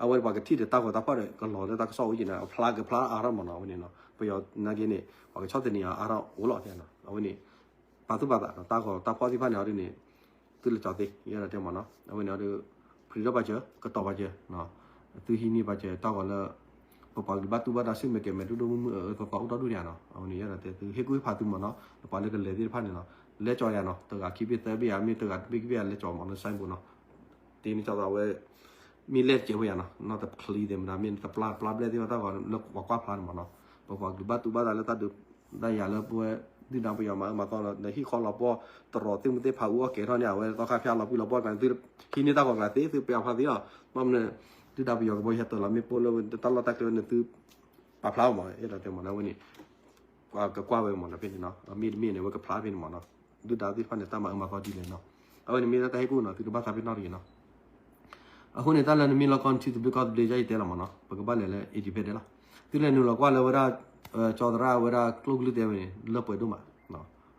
အဝဲပှၤကထံၣ်ဒီးတၢ်ဂီၤတၢ်ဖီၣ်ဒီးကလီၤလၢတၢ်ကစီၣ်အိၣ်က့ၤန့ၣ် အဖျါကဖျါအါထီၣ်မ့ၢ်နီၤ အဝဲန့ၣ် ပယီၤနာ်က့န့ၣ် ပှၤကဆီၣ်သနံးအါထီၣ်အိၣ်လီၤနီၤ အဝဲန့ၣ် ပာ်သူၣ်ပာ်သး တၢ်ဂီၤတၢ်ဖီၣ်သ့ၣ်တဖၣ်န့ၣ်အီၤဒ်န့ၣ် သုလဲၤကၠီသ့ ယအဲၣ်ဒိးတဲမ့ၢ်နီၤ အဝဲန့ၣ်အီၤဒ် print ထီၣ်ပာ်စၢၤ ကတီၤပာ်စၢၤ သုဟံးန့ၢ်ပာ်စၢၤတၢ်ဂီၤလၢ ပပှၤကလုာ်ဘၣ်တူၢ်ဘၣ်တၢ်ဆူၣ်မဲာ်ကဲၤမဲာ်ဒိၣ်ဒိၣ်မုၢ်မုၢ်အၢအၢသီသီအိၣ်ဒီဒူၣ်န့ၣ်နီၤ အဝဲန့ၣ်ယအဲၣ်ဒိးတဲသုဟ့ၣ်ကူၣ်ဟ့ၣ်ဖးသုမ့ၢ်နီၤ ပှၤလၢကလဲၤသ့ၣ်တဖၣ်န့ၣ်နီၤ လဲၤကၠီယၤနီၤ တဂၤခံဘ့ၣ်သၢဘ့ၣ်ယၤ မ့ၢ်တဂၤတဘ့ၣ်ခံဘ့ၣ်ယၤ လဲၤကၠီမ့ၢ်နီၤ စဲးဘိနီၤ တ့န့ၢ်ကၠီသးဝဲ မ့ၢ်လဲၣ်တကဲးဖိယၤနီၤ နီၢ်တချံသ့ၣ်မတၤ မ့ၢ်တပျၢ်တပျၢ်ဘျဲၣ်သ့ၣ်တဖၣ်တၢ်ဂီၤလၢပှၤကွၢ်ဖျါန့ၣ်မ့ၢ်နီၤ ပပှၤကလုာ်ဘၣ်တူၢ်ဘၣ်တၢ်လၢတၢ်ဒုး တၢ်ယၤလၢပဝဲဒုၣ်ဒါပယီၤမၤအၢမၤသီလီၤ နဟံၣ်ဃီလီၤပှီၢ် တရီးသ့ၣ်မုၢ်သ့ၣ်ဖးအူအီၣ်ကဲၤထီၣ်န့ၣ် အဝဲသီခါဖျါလီၤပှံၢ်လီၤပှီၢ်ကျါ သုဟံးန့ၢ်တၢ်ဂီၤကျါသ့ သုပျးဖျါသ့လီၤ ဘၣ်မနုၤ ဒုၣ်ဒါပယီၤကဘီယူၤဟဲတၢၤလီၤ မ့ၣ်ပိၢ်လၢတၢ်လီၢ်တၢ်ကျဲဝဲန့ၣ်သု ပာ်ဖျါအီၤမ့ၢ် အဲၣ်ဒိးတဲမ့ၢ်နီၤ အဝဲန့ၣ် ပှၤကကွၢ်ဝဲမ့ၢ်နီၤဖဲန့ၣ်နီၤ မ့ၢ်တမ့ၢ်န့ၣ် အဝဲကဖျါဖဲန့ၣ်မ့ၢ်နီၤ ဒုၣ်ဒါသ့ၣ်တဖၣ်န့ၣ် တၢ်မၤအၢမၤသီဒ်လဲၣ်နီၤ အဝဲန့ၣ်မ့ၢ်လၢတၢ်ဟ့ၣ်ကူၣ်နီၤ သုတဘၣ်သးပ့ၤနီၣ်တဂ့ၤနီၤ အဃိန့ၣ် တၢ်လၢနမ့ၢ်လီၤကီၢ်ထံသဘျ့ကီၢ်သဘျ့ ယဲယတဲလီၤမ့ၢ်နီၤ ပကဘၣ်လဲၤလၢ independent လီၤ သုလဲၤနုာ်လီၤကွၢ်လၢဝဲဒၣ် ကၠီသရၣ်ဝဲဒၣ်ကျိၣ်ကလုၢ်တဲဝဲန့ၣ် လၢပှဲၤဒိၣ်မး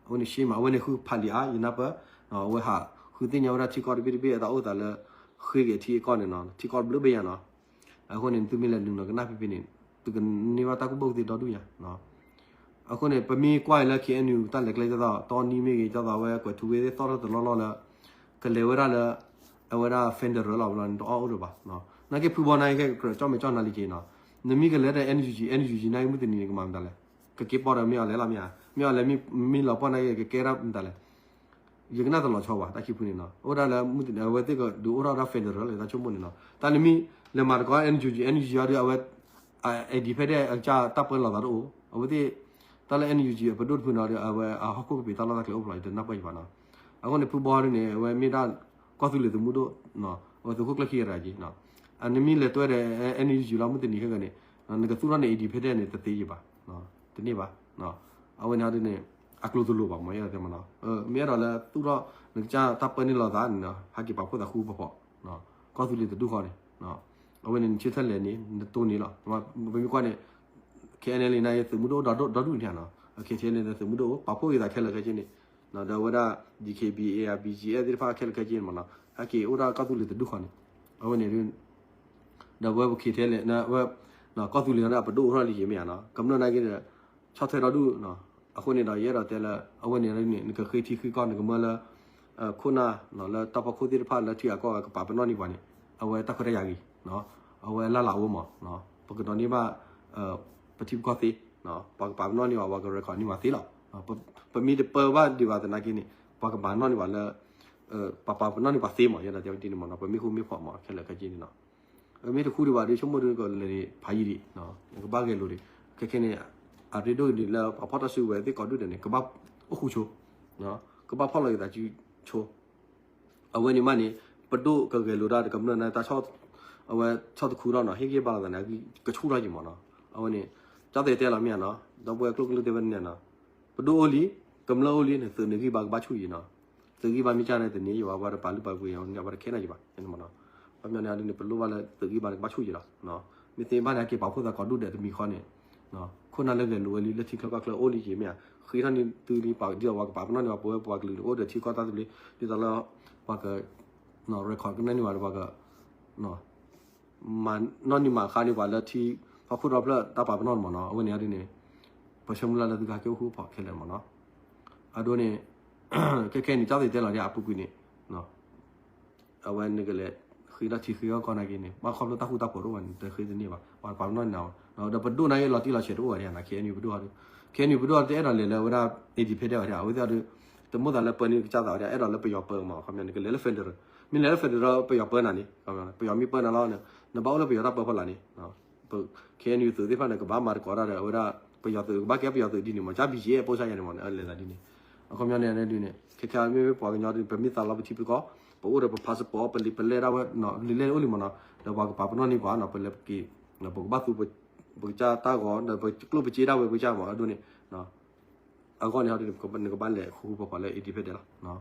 အဝဲန့ၣ်ရှဲမး အဝဲန့ၣ်ဃုဖးလံာ်အါ ယနၢ်ပၢၢ် အဝဲဟးဃုသ့ၣ်ညါဝဲဒၣ်ထံကီၢ်တဘ့ၣ်တဘ့ၣ် အတၢ်အိၣ်သးလၢ ဃ့က့ၤထံအကီၢ်န့ၣ်နီၤ ထံကီၢ်တဘျုးဘ့ၣ်ညါနီၤ အဃိန့ၣ် သုမ့ၢ်လဲၤနုာ်လီၤကနၣ်ဖဲဖဲန့ၣ် သုကန့ၢ်ဘၣ်တၢ်ကူၣ်ဘၣ်ကူၣ်သ့ဒီဒူၣ်ညါ အဃိန့ၣ် ပမ့ၢ်ကွၢ်အံၤလၢ K N U တၢ်လဲၤကျဲ ကၠီသး တီနံမ့ၢ်ဂ့ၤ ကၠီသးဝဲ ကွဲးထူဝ့သ့ၣ်သီၣ်ထီၣ်တလီၢ်လီၢ်လၢ ကလဲၤဝဲဒၣ်လၢ အဝဲဒၣ် federal လီၤ ဘျီန့ၣ် တအီၣ်အိၣ်ဒီးဘၣ် နာ်က့ဖုဘီနာ်က့ ခဲကကြၢးကၠီၣ်မဲာ်ကၠီၣ်နါလံက့ၤနီၤ နမ့ၢ်ကလဲၤဒီး N U G N U G နာ်က့မုၢ်တနံၤန့ၣ် ကမၤမတၤလဲၣ် ကက့ၤပီၢ်ဒီးမ့ၢ်အီၤလဲၤလီၤမ့ၢ်ဧါ မ့ၢ်အီၤလဲၤမံလီၤပှီၢ်နာ်က့ ကကဲဒၣ်မတၤလဲၣ်. ယကနၣ်တလီၤဆီဘၣ် တၢ်ခံဖုန့ၣ်နီၤ. အိၣ်ဒၣ်လၢမုၢ်တနံၤ အဝဲသ့ၣ်ကဒုးအိၣ်ထီၣ်ဒၣ် federal လၢတၢ်ဆိကမိၣ်န့ၣ်နီၤ. တၢ်နမ့ၢ်လဲၤမၤတကိး NUG, NUG အီၤဒီး အဝဲ independent အကစၢ်တၢ်ပၢလီၤသးတအိၣ်. အဝဲသ့ၣ် တၢ်လၢ NUG အပဒိၣ်တဖုန့ၣ်ဒီး အဝဲအဟီၣ်ခိၣ်ကပ့ၤတၢ်လီၢ်တၢ်ကျဲအိၣ်ဖျိး ယတနၢ်ပၢၢ်ယၤဘၣ်နီၤ. အဃိန့ၣ် ဖုဘီဒ်န့ၣ် အဝဲမ့ၢ်ဒၣ်ကီၢ်သူလ့ၤသုးမုၢ်ဒိၣ်, အဝဲသုးခိၣ်ကျၢၢ်ခံဂၤတဂၤက့ၤ. နမ့ၢ်လဲၤတွဲဒီး NUG လီၤ မုၢ်တနံၤခဲကနံၣ်န့ၣ် နကသူၣ်ထီၣ်န့ၣ် independent န့ၣ် တသ့ယဘၣ်, တန့ၢ်ဘၣ်. အဝဲန့ၣ်ဒ်န့ၣ် အကျိၤတလိၤဘၣ်မး ယဲဒၣ်တဲမးနီၤ. မ့ၢ်အဲၣ်ဒိးလၢသူၣ်ထီၣ်နကစၢ်တၢ်ပၢန့ၢ်လီၤသးန့ၣ် ဟဲက့ၤပာ်ဖှိၣ်သးဃူဃူဖိးဖိး, ကီၢ်သူလ့ၤတဒူၣ်ဃီန့ၣ် အဝဲန့ၣ် နဆၢထၢၣ်လဲၤန့ၣ် နတိၢ်န့ၣ်လီၤ. ပမ့ၢ်ကွၢ်န့ၣ် KNLA န့ၣ် သုးမုၢ်ဒိၣ်ဒီဒူၣ်န့ၣ်နီၤ. KTLA န့ၣ် သုးမုၢ်ဒိၣ် ပာ်ဖှိၣ်က့ၤသးခဲလၢာ်ခဲဆ့န့ၣ်, ဒီးအဝဲဒၣ် DKBA BGF သ့ၣ်တဖၣ်ခဲလၢာ်ခဲဆ့န့ၣ်မးနီၤ ဟဲက့ၤအိၣ်ဒၣ်ကီၢ်သူလ့ၤတဒူၣ်ဃီန့ၣ်, အဝဲန့ၣ် ဒီးအဝဲပ KTLA န့ၣ် ဝဲ ကီၢ်သူလ့ၤန့ၣ် အပဒိၣ်အိၣ်ထီၣ်လံယံၤမ့ၢ်ဧါနီၤ. ကမျၢၢ်နာ်က့ဒီး ဆီၣ်ထွဲဒီဒူၣ်, အဃိန့ၣ်ဒီး ယအဲၣ်ဒိးတဲလၢ အဝဲန့ၣ်န့ၣ် နကဃ့ထံဃ့ကီၢ် နကမၢလၢ ခိၣ်နၢ်လၢတၢ်ဖီခိၣ်သ့ၣ်တဖၣ်လၢထံဂၤကီၢ်ဂၤကပာ်ပနီၣ်န့ၢ်ပှၤန့ၣ် အဝဲတၢ်ခွဲးတၢ်ယာ်ဂ့ၤ, အဝဲလၢ်လၢ်အိၣ်မး, ပကဒိးန့ၢ်ဘၣ် ပထံပကီၢ်သ့, ပှၤကပာ်ပနီၣ်န့ၢ်ဘၣ် ပှၤက record န့ၢ်ဘၣ်သ့လီၤ. ပမ့ၢ်တပၢဘၣ်ဒံးဘၣ်သနာ်က့န့ၣ် ပှၤကပာ်ပနီၣ်န့ၢ်ဘၣ်လၢ ပှၤပာ်ပနီၣ်န့ၢ်ပှၤသ့မး ယဲဒၣ်တဲဝဲဒ်န့ၣ်မးနီၤ. ပမ့ၢ်ဃူမ့ၢ်ဖိးမး ခဲလၢာ်ခဲဆ့န့ၣ်နီၤ. မ့ၢ်တဃူဒံးဘၣ်ဒီး ဆိကမိၣ်ဒ်ကလဲၤဖးယံၤဒံး, ကဘၣ်ဂဲၤလိာ်ဒံး, ခဲခဲန့ၣ် အရ့ဒိၣ်ဒံးလၢပှၤဖီၣ်တၢ်စုကဝဲၤသ့ၣ်ကိးဒူၣ်ဒဲးန့ၣ် ကဘၣ်အိၣ်ဃူဆိ, ကဘၣ်ဖီၣ်လီၤက့ၤသးစုဆိ အဝဲန့ၣ်မးန့ၣ် ပဒိၣ်ကဂဲၤလိာ်ဒၣ်တကမျၢၢ်န့ၣ် တၢ်ဆီၣ်, အဝဲဆီၣ်တခူထီၣ်နီၤ ဟ့ၣ်ဂံၢ်ဘါလိာ်သးန့ၣ် ကဆူၣ်ထီၣ်က့ၤမးနီၤ. အဝဲန့ၣ် ကၠီသဲးတဲလီၤမ့ၢ်ဧါနီၤ ဒီပုၢ်ဝဲၢ်ကျိၣ်ကလုၢ်တဲဝဲန့ၣ်နီၤ, ပဒိၣ်အိၣ်လံ, ကမျၢၢ်အိၣ်လံန့ၣ် သုးန့ၣ်ဂံၢ်ဘါကဘၣ်ဆူၣ်ယံၤနီၤ. သုးဂံၢ်ဘါမ့ၢ်ကၢ်န့ၣ် တန့ၢ်ယံၤဘၣ် ပှၤတပာ်လုၢ်ပာ်ပှ့ၤအီၤန့ၣ် ပှၤတခဲနာ်ယံၤဘၣ် န့ၣ်မးနီၤ. ခီပညီန့ၣ်ဒ်န့ၣ် ပလိၣ်ဘၣ်လၢသုးဂံၢ်ဘါန့ၣ် ကဘၣ်ဆူၣ်ယံၤလီၤ. မ့ၢ်သ့ဘၣ်န့ၣ် ဟဲက့ၤပာ်ဖှိၣ်သးကိးဒူၣ်ဒဲးတမံၤဃီန့ၣ် ခိၣ်နၢ်လၢဂဲၤလိာ်ဝဲလံ လၢထံချၢကီၢ်ချၢအိၣ်လံက့ၤမ့ၢ်ဧါ, ဃ့ထီၣ်န့ၢ်သုလံ ပှၤဒ်သိးပှၤကပာ်ပနီၣ်န့ၢ်ပှၤ ပဝဲပှၤကလုာ်န့ၣ် အိၣ်ဒီးထံကီၢ်တၢ်သဘျ့ ဒ်သိးလၢ ပှၤက record ကနၣ်န့ၢ်ဘၣ်ဒီးပှၤက နီၣ်န့ၢ်မၤခါန့ၢ်ပှၤလၢထံ ဟီၣ်ခိၣ်ဒီဖျၢၣ်တၢ်ပာ်ပနီၣ်န့ၣ်မးနီၤ. အဝဲန့ၣ်ဒ်န့ၣ် ပဆၢမုၢ်လၢ်လၢသုကဟဲက့ၤအိၣ်ဃူအိၣ်ဖိးခဲလၢာ်မးနီၤ. အဒိန့ၣ် ခဲခဲန့ၣ် ကၠီသ့းတဲလီၤဒ်အပူၤကွံာ်န့ၣ် အဝဲနကလဲၤဃ့ထီၣ်ထံဃ့ထီၣ်ကီၢ်နာ်က့န့ၣ် ဘၣ်ခီဖျိတၢ်ဃူတၢ်ဖိးတအိၣ်ဘၣ်န့ၣ် တဃ့တန့ၢ်ဘၣ် ပှၤပာ်ပနီၣ်န့ၢ်နၤ, ဒီးပဒိၣ်နာ်က့လီၤတံၢ်လီၤဆဲးတအိၣ်ဘၣ်ဒ်န့ၣ် KNU ပဒိၣ်ဟီဒ် KNU ပဒိၣ်ဟီဒ် တအဲၣ်ဒိးလဲၤလၢအဝဲဒၣ် independent ဝဲဒၣ် အဝဲသ့ၣ်အီၤဒ် တမိၣ်သးလၢပၢန့ၢ်ကစၢ်သးဝဲဒၣ် အဲၣ်ဒိးလၢပယီၤပၢမး ခီပညီန့ၣ် ကလဲၤလၢ federal မ့ၢ်လဲၤလၢ federal ပယီၤပၢနၤန့ၣ် ပယီၤမ့ၢ်ပၢနၤလီၤန့ၣ် နဘၣ်အိၣ်လၢပယီၤတၢ်ပၢဖီလာ်န့ၣ် KNU သုးသ့ၣ်တဖၣ်န့ၣ် ကဘၣ်မၤသကိးတၢ်ဒီး အဝဲဒၣ် ပယီၤသုး ကဘၣ်ကဲပယီၤသုးဒ်န့ၣ်မး ကၠီ BGF ပိၢ်စါယၤန့ၣ်မး လဲၤသးဒ်န့ၣ် အခီပညီန့ၣ်ဒ်န့ၣ် ခဲခဲမ့ၢ်ပှၤကညီဒ် ပမ့ၢ်သးလီပထံပကီၢ် ပအိၣ်ဒီးပ passport ပလံာ်ပလဲၢ်ဒၣ်ဝဲ လံာ်လဲၢ်အိၣ်လံမးနီၤ ဒီးပှၤကပာ်ပနီၣ်န့ၢ်ပှၤနီၤ ပလဲၤပက့ၤ ပကဘၣ်သူ ပကစၢ်တၢ်ဂီၤ ဒီးပကျိၣ်ပစ့ဒၣ်ဝဲပကစၢ်မး အဒိန့ၣ် အဂီၢ်န့ၣ် နကဘၣ်လဲၤဃူဃူဖိးဖိးလၢ independent လီၤ.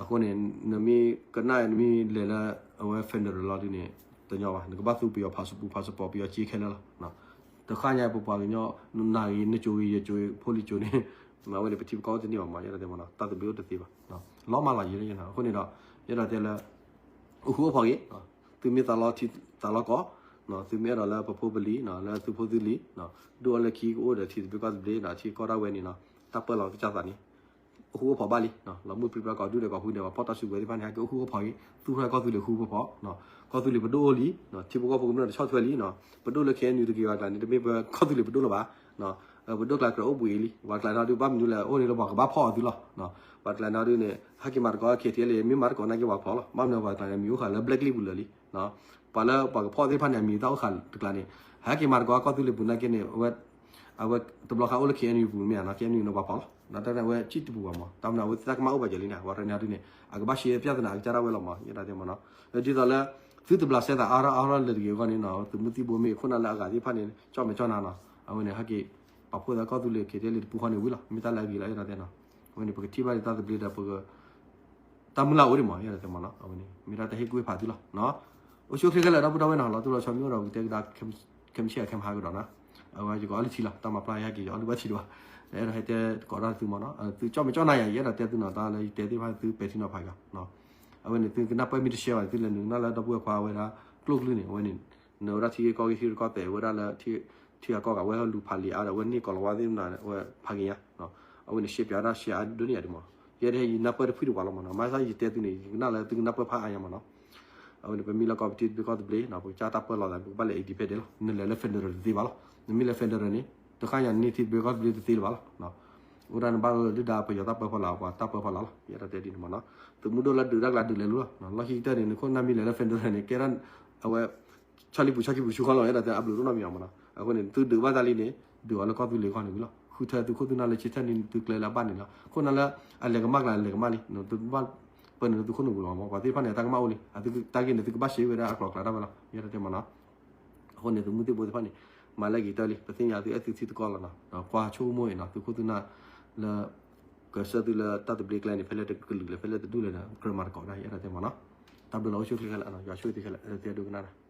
အဃိန့ၣ် နမ့ၢ်ကနၣ် နမ့ၢ်လဲၤလၢအဝဲ federal လီၤဒ်န့ၣ် တညီဘၣ် နကဘၣ်သူပယီၤ passport passport ပယီၤစ့ခဲလၢာ်လီၤ. တခါညါပပှၤကညီ နဂ့ၤ နကိၤဂ့ၤ ယကိၤဂ့ၤ ဖိလံၤကိၤန့ၣ် အဝဲန့ၣ် ပထံပကီၢ်အိၣ်တန့ၢ်ဘၣ်မး ယဲဒၣ်တဲမးနီၤ တၢ်သဘျ့အိၣ်တသ့ဘၣ် လီၤမးလီၤယဲ အဃိန့ၣ်ဒီး ယဲဒၣ်တဲလၢ အိၣ်ဃူအိၣ်ဖိးဂ့ၤ သုမ့ၢ်သးလီထံသးလီကီၢ် သုမ့ၢ်အဲၣ်ဒိးလၢပဖိပလံၤ လၢသုဖိသုလံၤ ဒိၣ်အီၤလၢခံကအိၣ်ဒီးထံသဘျ့ကီၢ်သဘျ့ ထံကီၢ်ဒၣ်ဝဲန့ၣ်နီၤ တၢ်ပၢလီၤကစၢ်သးန့ၣ် အိၣ်ဃူအိၣ်ဖိးဘၣ်လံ လီၤမုၢ်ပြံပြါကိးဒူၣ်ဒီးကိးဖုဒီး ပှၤဖီၣ်တၢ်စုကဝဲၤသ့ၣ်တဖၣ်န့ၣ် ဟဲက့ၤအိၣ်ဃူအိၣ်ဖိးဂ့ၤ သူၣ်ထီၣ်ကီၢ်သူလ့ၤဃူဃူဖိးဖိး ကီၢ်သူလ့ၤပဒိၣ်အိၣ်လံ ထံဖိကီၢ်ဖိကမျၢၢ်တဆီၣ်ထွဲလံ ပဒိၣ်လၢ KNU တဂ့ၤ ပှၤကျါန့ၣ် တမ့ၢ်ပကီၢ်သူလ့ၤပဒိၣ်လၢၤဘၣ် ပဒိၣ်ကျါကြၢးအိၣ်ဘှံးလံ ပှၤကျါန့ၣ်ဒုး ဘၣ်မနုၤလဲၣ် အိၣ်န့ၣ်လၢပှၤကဘၣ်ဖီၣ်အီၤသုလီၤ ပှၤကျါန့ၣ်ဒုးန့ၣ် ဟဲက့ၤမၤသကိး KTLA မ့ၢ်မၤသကိးနာ်က့ပှၤကဖီၣ်လီၤ ဘၣ်မနုၤပှၤကျါန့ၣ် အမံၤအိၣ်ဃာ်လၢ blacklist ပူၤလၢာ်လံ ပှၤလၢပှၤကဖီၣ်သ့ၣ်တဖၣ်န့ၣ် အမံၤတၢ်အိၣ်ဃာ်တကျါန့ၣ် ဟဲက့ၤမၤသကိးကီၢ်သူလ့ၤပူၤနာ်က့န့ၣ် အဝဲ အဝဲတဘျီဃီအိၣ်လၢ KNU ပူၤမ့ၢ်ဧါနီၤ KNU န့ၣ်ပှၤဖီၣ်လီၤ တၢ်န့ၣ်အဝဲစံၣ်တပူၤဘၣ်မး တၢ်မနုၤအဝဲသ့ၣ်တၢ်ကမၣ်အိၣ်ဘၣ်ယဲလံန့ၣ် ပှၤတနၤဒုးန့ၣ် အကဘၣ်ရှဲပျၢ်သနာ်ကစၢ်ဒၣ်ဝဲလီၤမး ယဲဒၣ်တဲမးနီၤ ဒ်သိးလၢ သုတဘျးစဲသးအါထီၣ်အါထီၣ်လၢတဂ့ၤအဂီၢ်န့ၣ်နီၤ သုးမုၢ်သံၣ်ဘိမ့ၢ်ခိၣ်နၢ်လၢအဂၤသ့ၣ်တဖၣ်န့ၣ် ကၠီၣ်မဲာ်ကၠီၣ်နါနီၤ အဝဲန့ၣ် ဟဲက့ၤ ပာ်ဖှိၣ်သးကီၢ်သူလ့ၤ KTLA တပူၤဃီန့ၣ်ဝံၤလီၤ မ့ၢ်တၢ်လၢအဂ့ၤလီၤ ယဲဒၣ်တဲနီၤ အဝဲန့ၣ် ပကထံၣ်ဘၣ်ဒ်တၢ်သဘျ့ဒီးပက တၢ်မုၢ်လၢ်အိၣ်ဒံးမး ယဲဒၣ်တဲမးနီၤ အဝဲန့ၣ် မ့ၢ်ဒၣ်တၢ်ဟ့ၣ်ကူၣ်ဟ့ၣ်ဖးသုလီၤ အိၣ်ဆူၣ်အိၣ်ချ့ခဲလၢာ်ဒီပုၢ်ဒီဝဲၢ်နီၤ လီၤတိၢ်လီၤဆီမ့ၢ်အိၣ်ဒီး ပကတဲကဒါ ခဲမုၢ်ဆ့ၣ်အခဲမုၢ်ဟါကဒီးနီၤ အဝဲယကအီလုၢ်ထံလီၤ တၢ်မၤပျၢ်ယဟဲက့ၤ ယအီလုၢ်ဘၣ်ထံဒံးဘၣ် အဲၣ်ဒိးဟဲတဲကိးဒၣ်သုမးနီၤ သုကၠီၣ်မဲာ်ကၠီၣ်နါယၤ ယအဲၣ်ဒိးတဲသုနီၤ တၢ်လၢယတဲသ့ၣ်တဖၣ်သုပဲာ်ထံနီၤဖးဂၤ အဝဲန့ၣ် သုကနၢ်ပၢၢ်မ့ၢ်တရှဲဘၣ် သုလဲၤနုာ်ကနၣ်လၢဒီပုၢ်ဝဲၢ်ခွါဝဲဒၣ်ကျိၣ်ကလုၢ်န့ၣ် အဝဲန့ၣ် နဝဲဒၣ်ထံဂ့ၢ်ကီၢ်ဂ့ၢ်ထံရူၢ်ကီၢ်သဲးဝဲဒၣ်လၢ ထံဂၤကီၢ်ဂၤဝဲဟဲလူၤဖးလံာ်အါဒီး အဝဲန့ၢ်ကိၤလၤဝါသ့ၣ်မနၤ အဝဲဖးက့ၤညါ အဝဲန့ၣ် ရှဲပၠးဒၣ်ရှဲအါဒိၣ်န့ၢ်ယၤဒံးမး ယဲဒၣ်ယနၢ်ပၢၢ်တဖုဒံးပှၤလီၤမးနီၤ မၤသးယတဲသုန့ၣ် ယကနၣ်လၢသုကနၢ်ပၢၢ်ဖးအါညါမးနီၤ အဝဲန့ၣ် ပမ့ၢ်လၢကီၢ်ပထံသဘျ့ကီၢ်သဘျ့ ပကစၢ်တၢ်ပၢလီၤသး ပကဘၣ်လဲၤ independent လီၤ နလဲၤလၢ federal တသ့ဘၣ်လီၤ နမ့ၢ်လဲၤ federal န့ၣ် တခါညါန့ၢ်ထံသဘျ့ကီၢ်သဘျ့တသ့လၢၤဘၣ်လီၤ အိၣ်ဒၣ်နဘၣ်ဒုၣ်ဒါပယီၤတၢ်ပၢဖီလာ် ပှၤတၢ်ပၢဖီလာ်လီၤ. ယအဲၣ်ဒိးတဲဒ်န့ၣ်မနီၤ. သုးမုၢ်ဒိၣ်လၢဒုးတၢ်ကျါဒုးလဲၤလိၤလီၤ. လီၢ်ခံကတၢၢ်န့ၣ် နခိၣ်နၢ်မ့ၢ်လဲၤလၢ federal န့ၣ် ကဲဒၣ် အဝဲ ဆီလံပူၤဆီခံပူၤဆူဃီလီၤ. ယအဲၣ်ဒိးတဲအဘျုးတအိၣ်နီတမံၤအီၤမနီၤ. အဃိန့ၣ် သုဒုးဘၣ်သးလံန့ၣ် ဒုးအီၤလၢကီၢ်သူလ့ၤဂီၢ်န့ၣ်လီၤ. ဃုထၢသုခိၣ်သုနၢ်လၢဆၢထၢၣ်န့ၣ် သုကျဲလၢအဘၣ်န့ၣ်လီၤ. ခိၣ်နၢ်လၢအလဲၤကမၣ်ကျါလဲၤကမၣ်လံ, သုဘၣ်ပၢနုာ်လၢသုခိၣ်နူာ်ပူၤလီၤမနီၤ. ပှၤသ့ၣ်တဖၣ်န့ၣ် တၢ်ကမၣ်အိၣ်လံ. အသုတၢ်ဂ့ၢ်န့ၣ် သုကဘၣ်ရှဲဝဲဒၣ်အကျိၤအကျဲဒၣ်ဝဲလီၤ. ယအဲၣ်ဒိးတဲမနီၤ. အဃိန့ၣ် သုးမုၢ်သံၣ်ဘိသ့ၣ်တဖၣ်န့ၣ် မၤလၢဂ့ၤတၢၢ်လံ. ပသ့ၣ်ညါသုအဲၣ်သုထံသုကီၢ်လီၤနီၤ. ကွၢ်ဆိကမိၣ်အံၤနီၤ သုခိၣ်သုနၢ်လၢ ကဆှၢသုလၢတၢ်သဘျ့ကျဲန့ၣ် ဖဲလဲၣ်တကလုာ်လဲၣ် ဖဲလဲၣ်တဒူၣ်လဲၣ်ဒီး ကြၢးမၤသကိးဒၣ် ယအဲၣ်ဒိးတဲမနီၤ. တၢ်ဘျုးလီၤ အိၣ်ဆူၣ်ချ့ခဲလၢာ်, ယွၤဆိၣ်ဂ့ၤသုခဲလၢာ်, သုဒိကနၣ်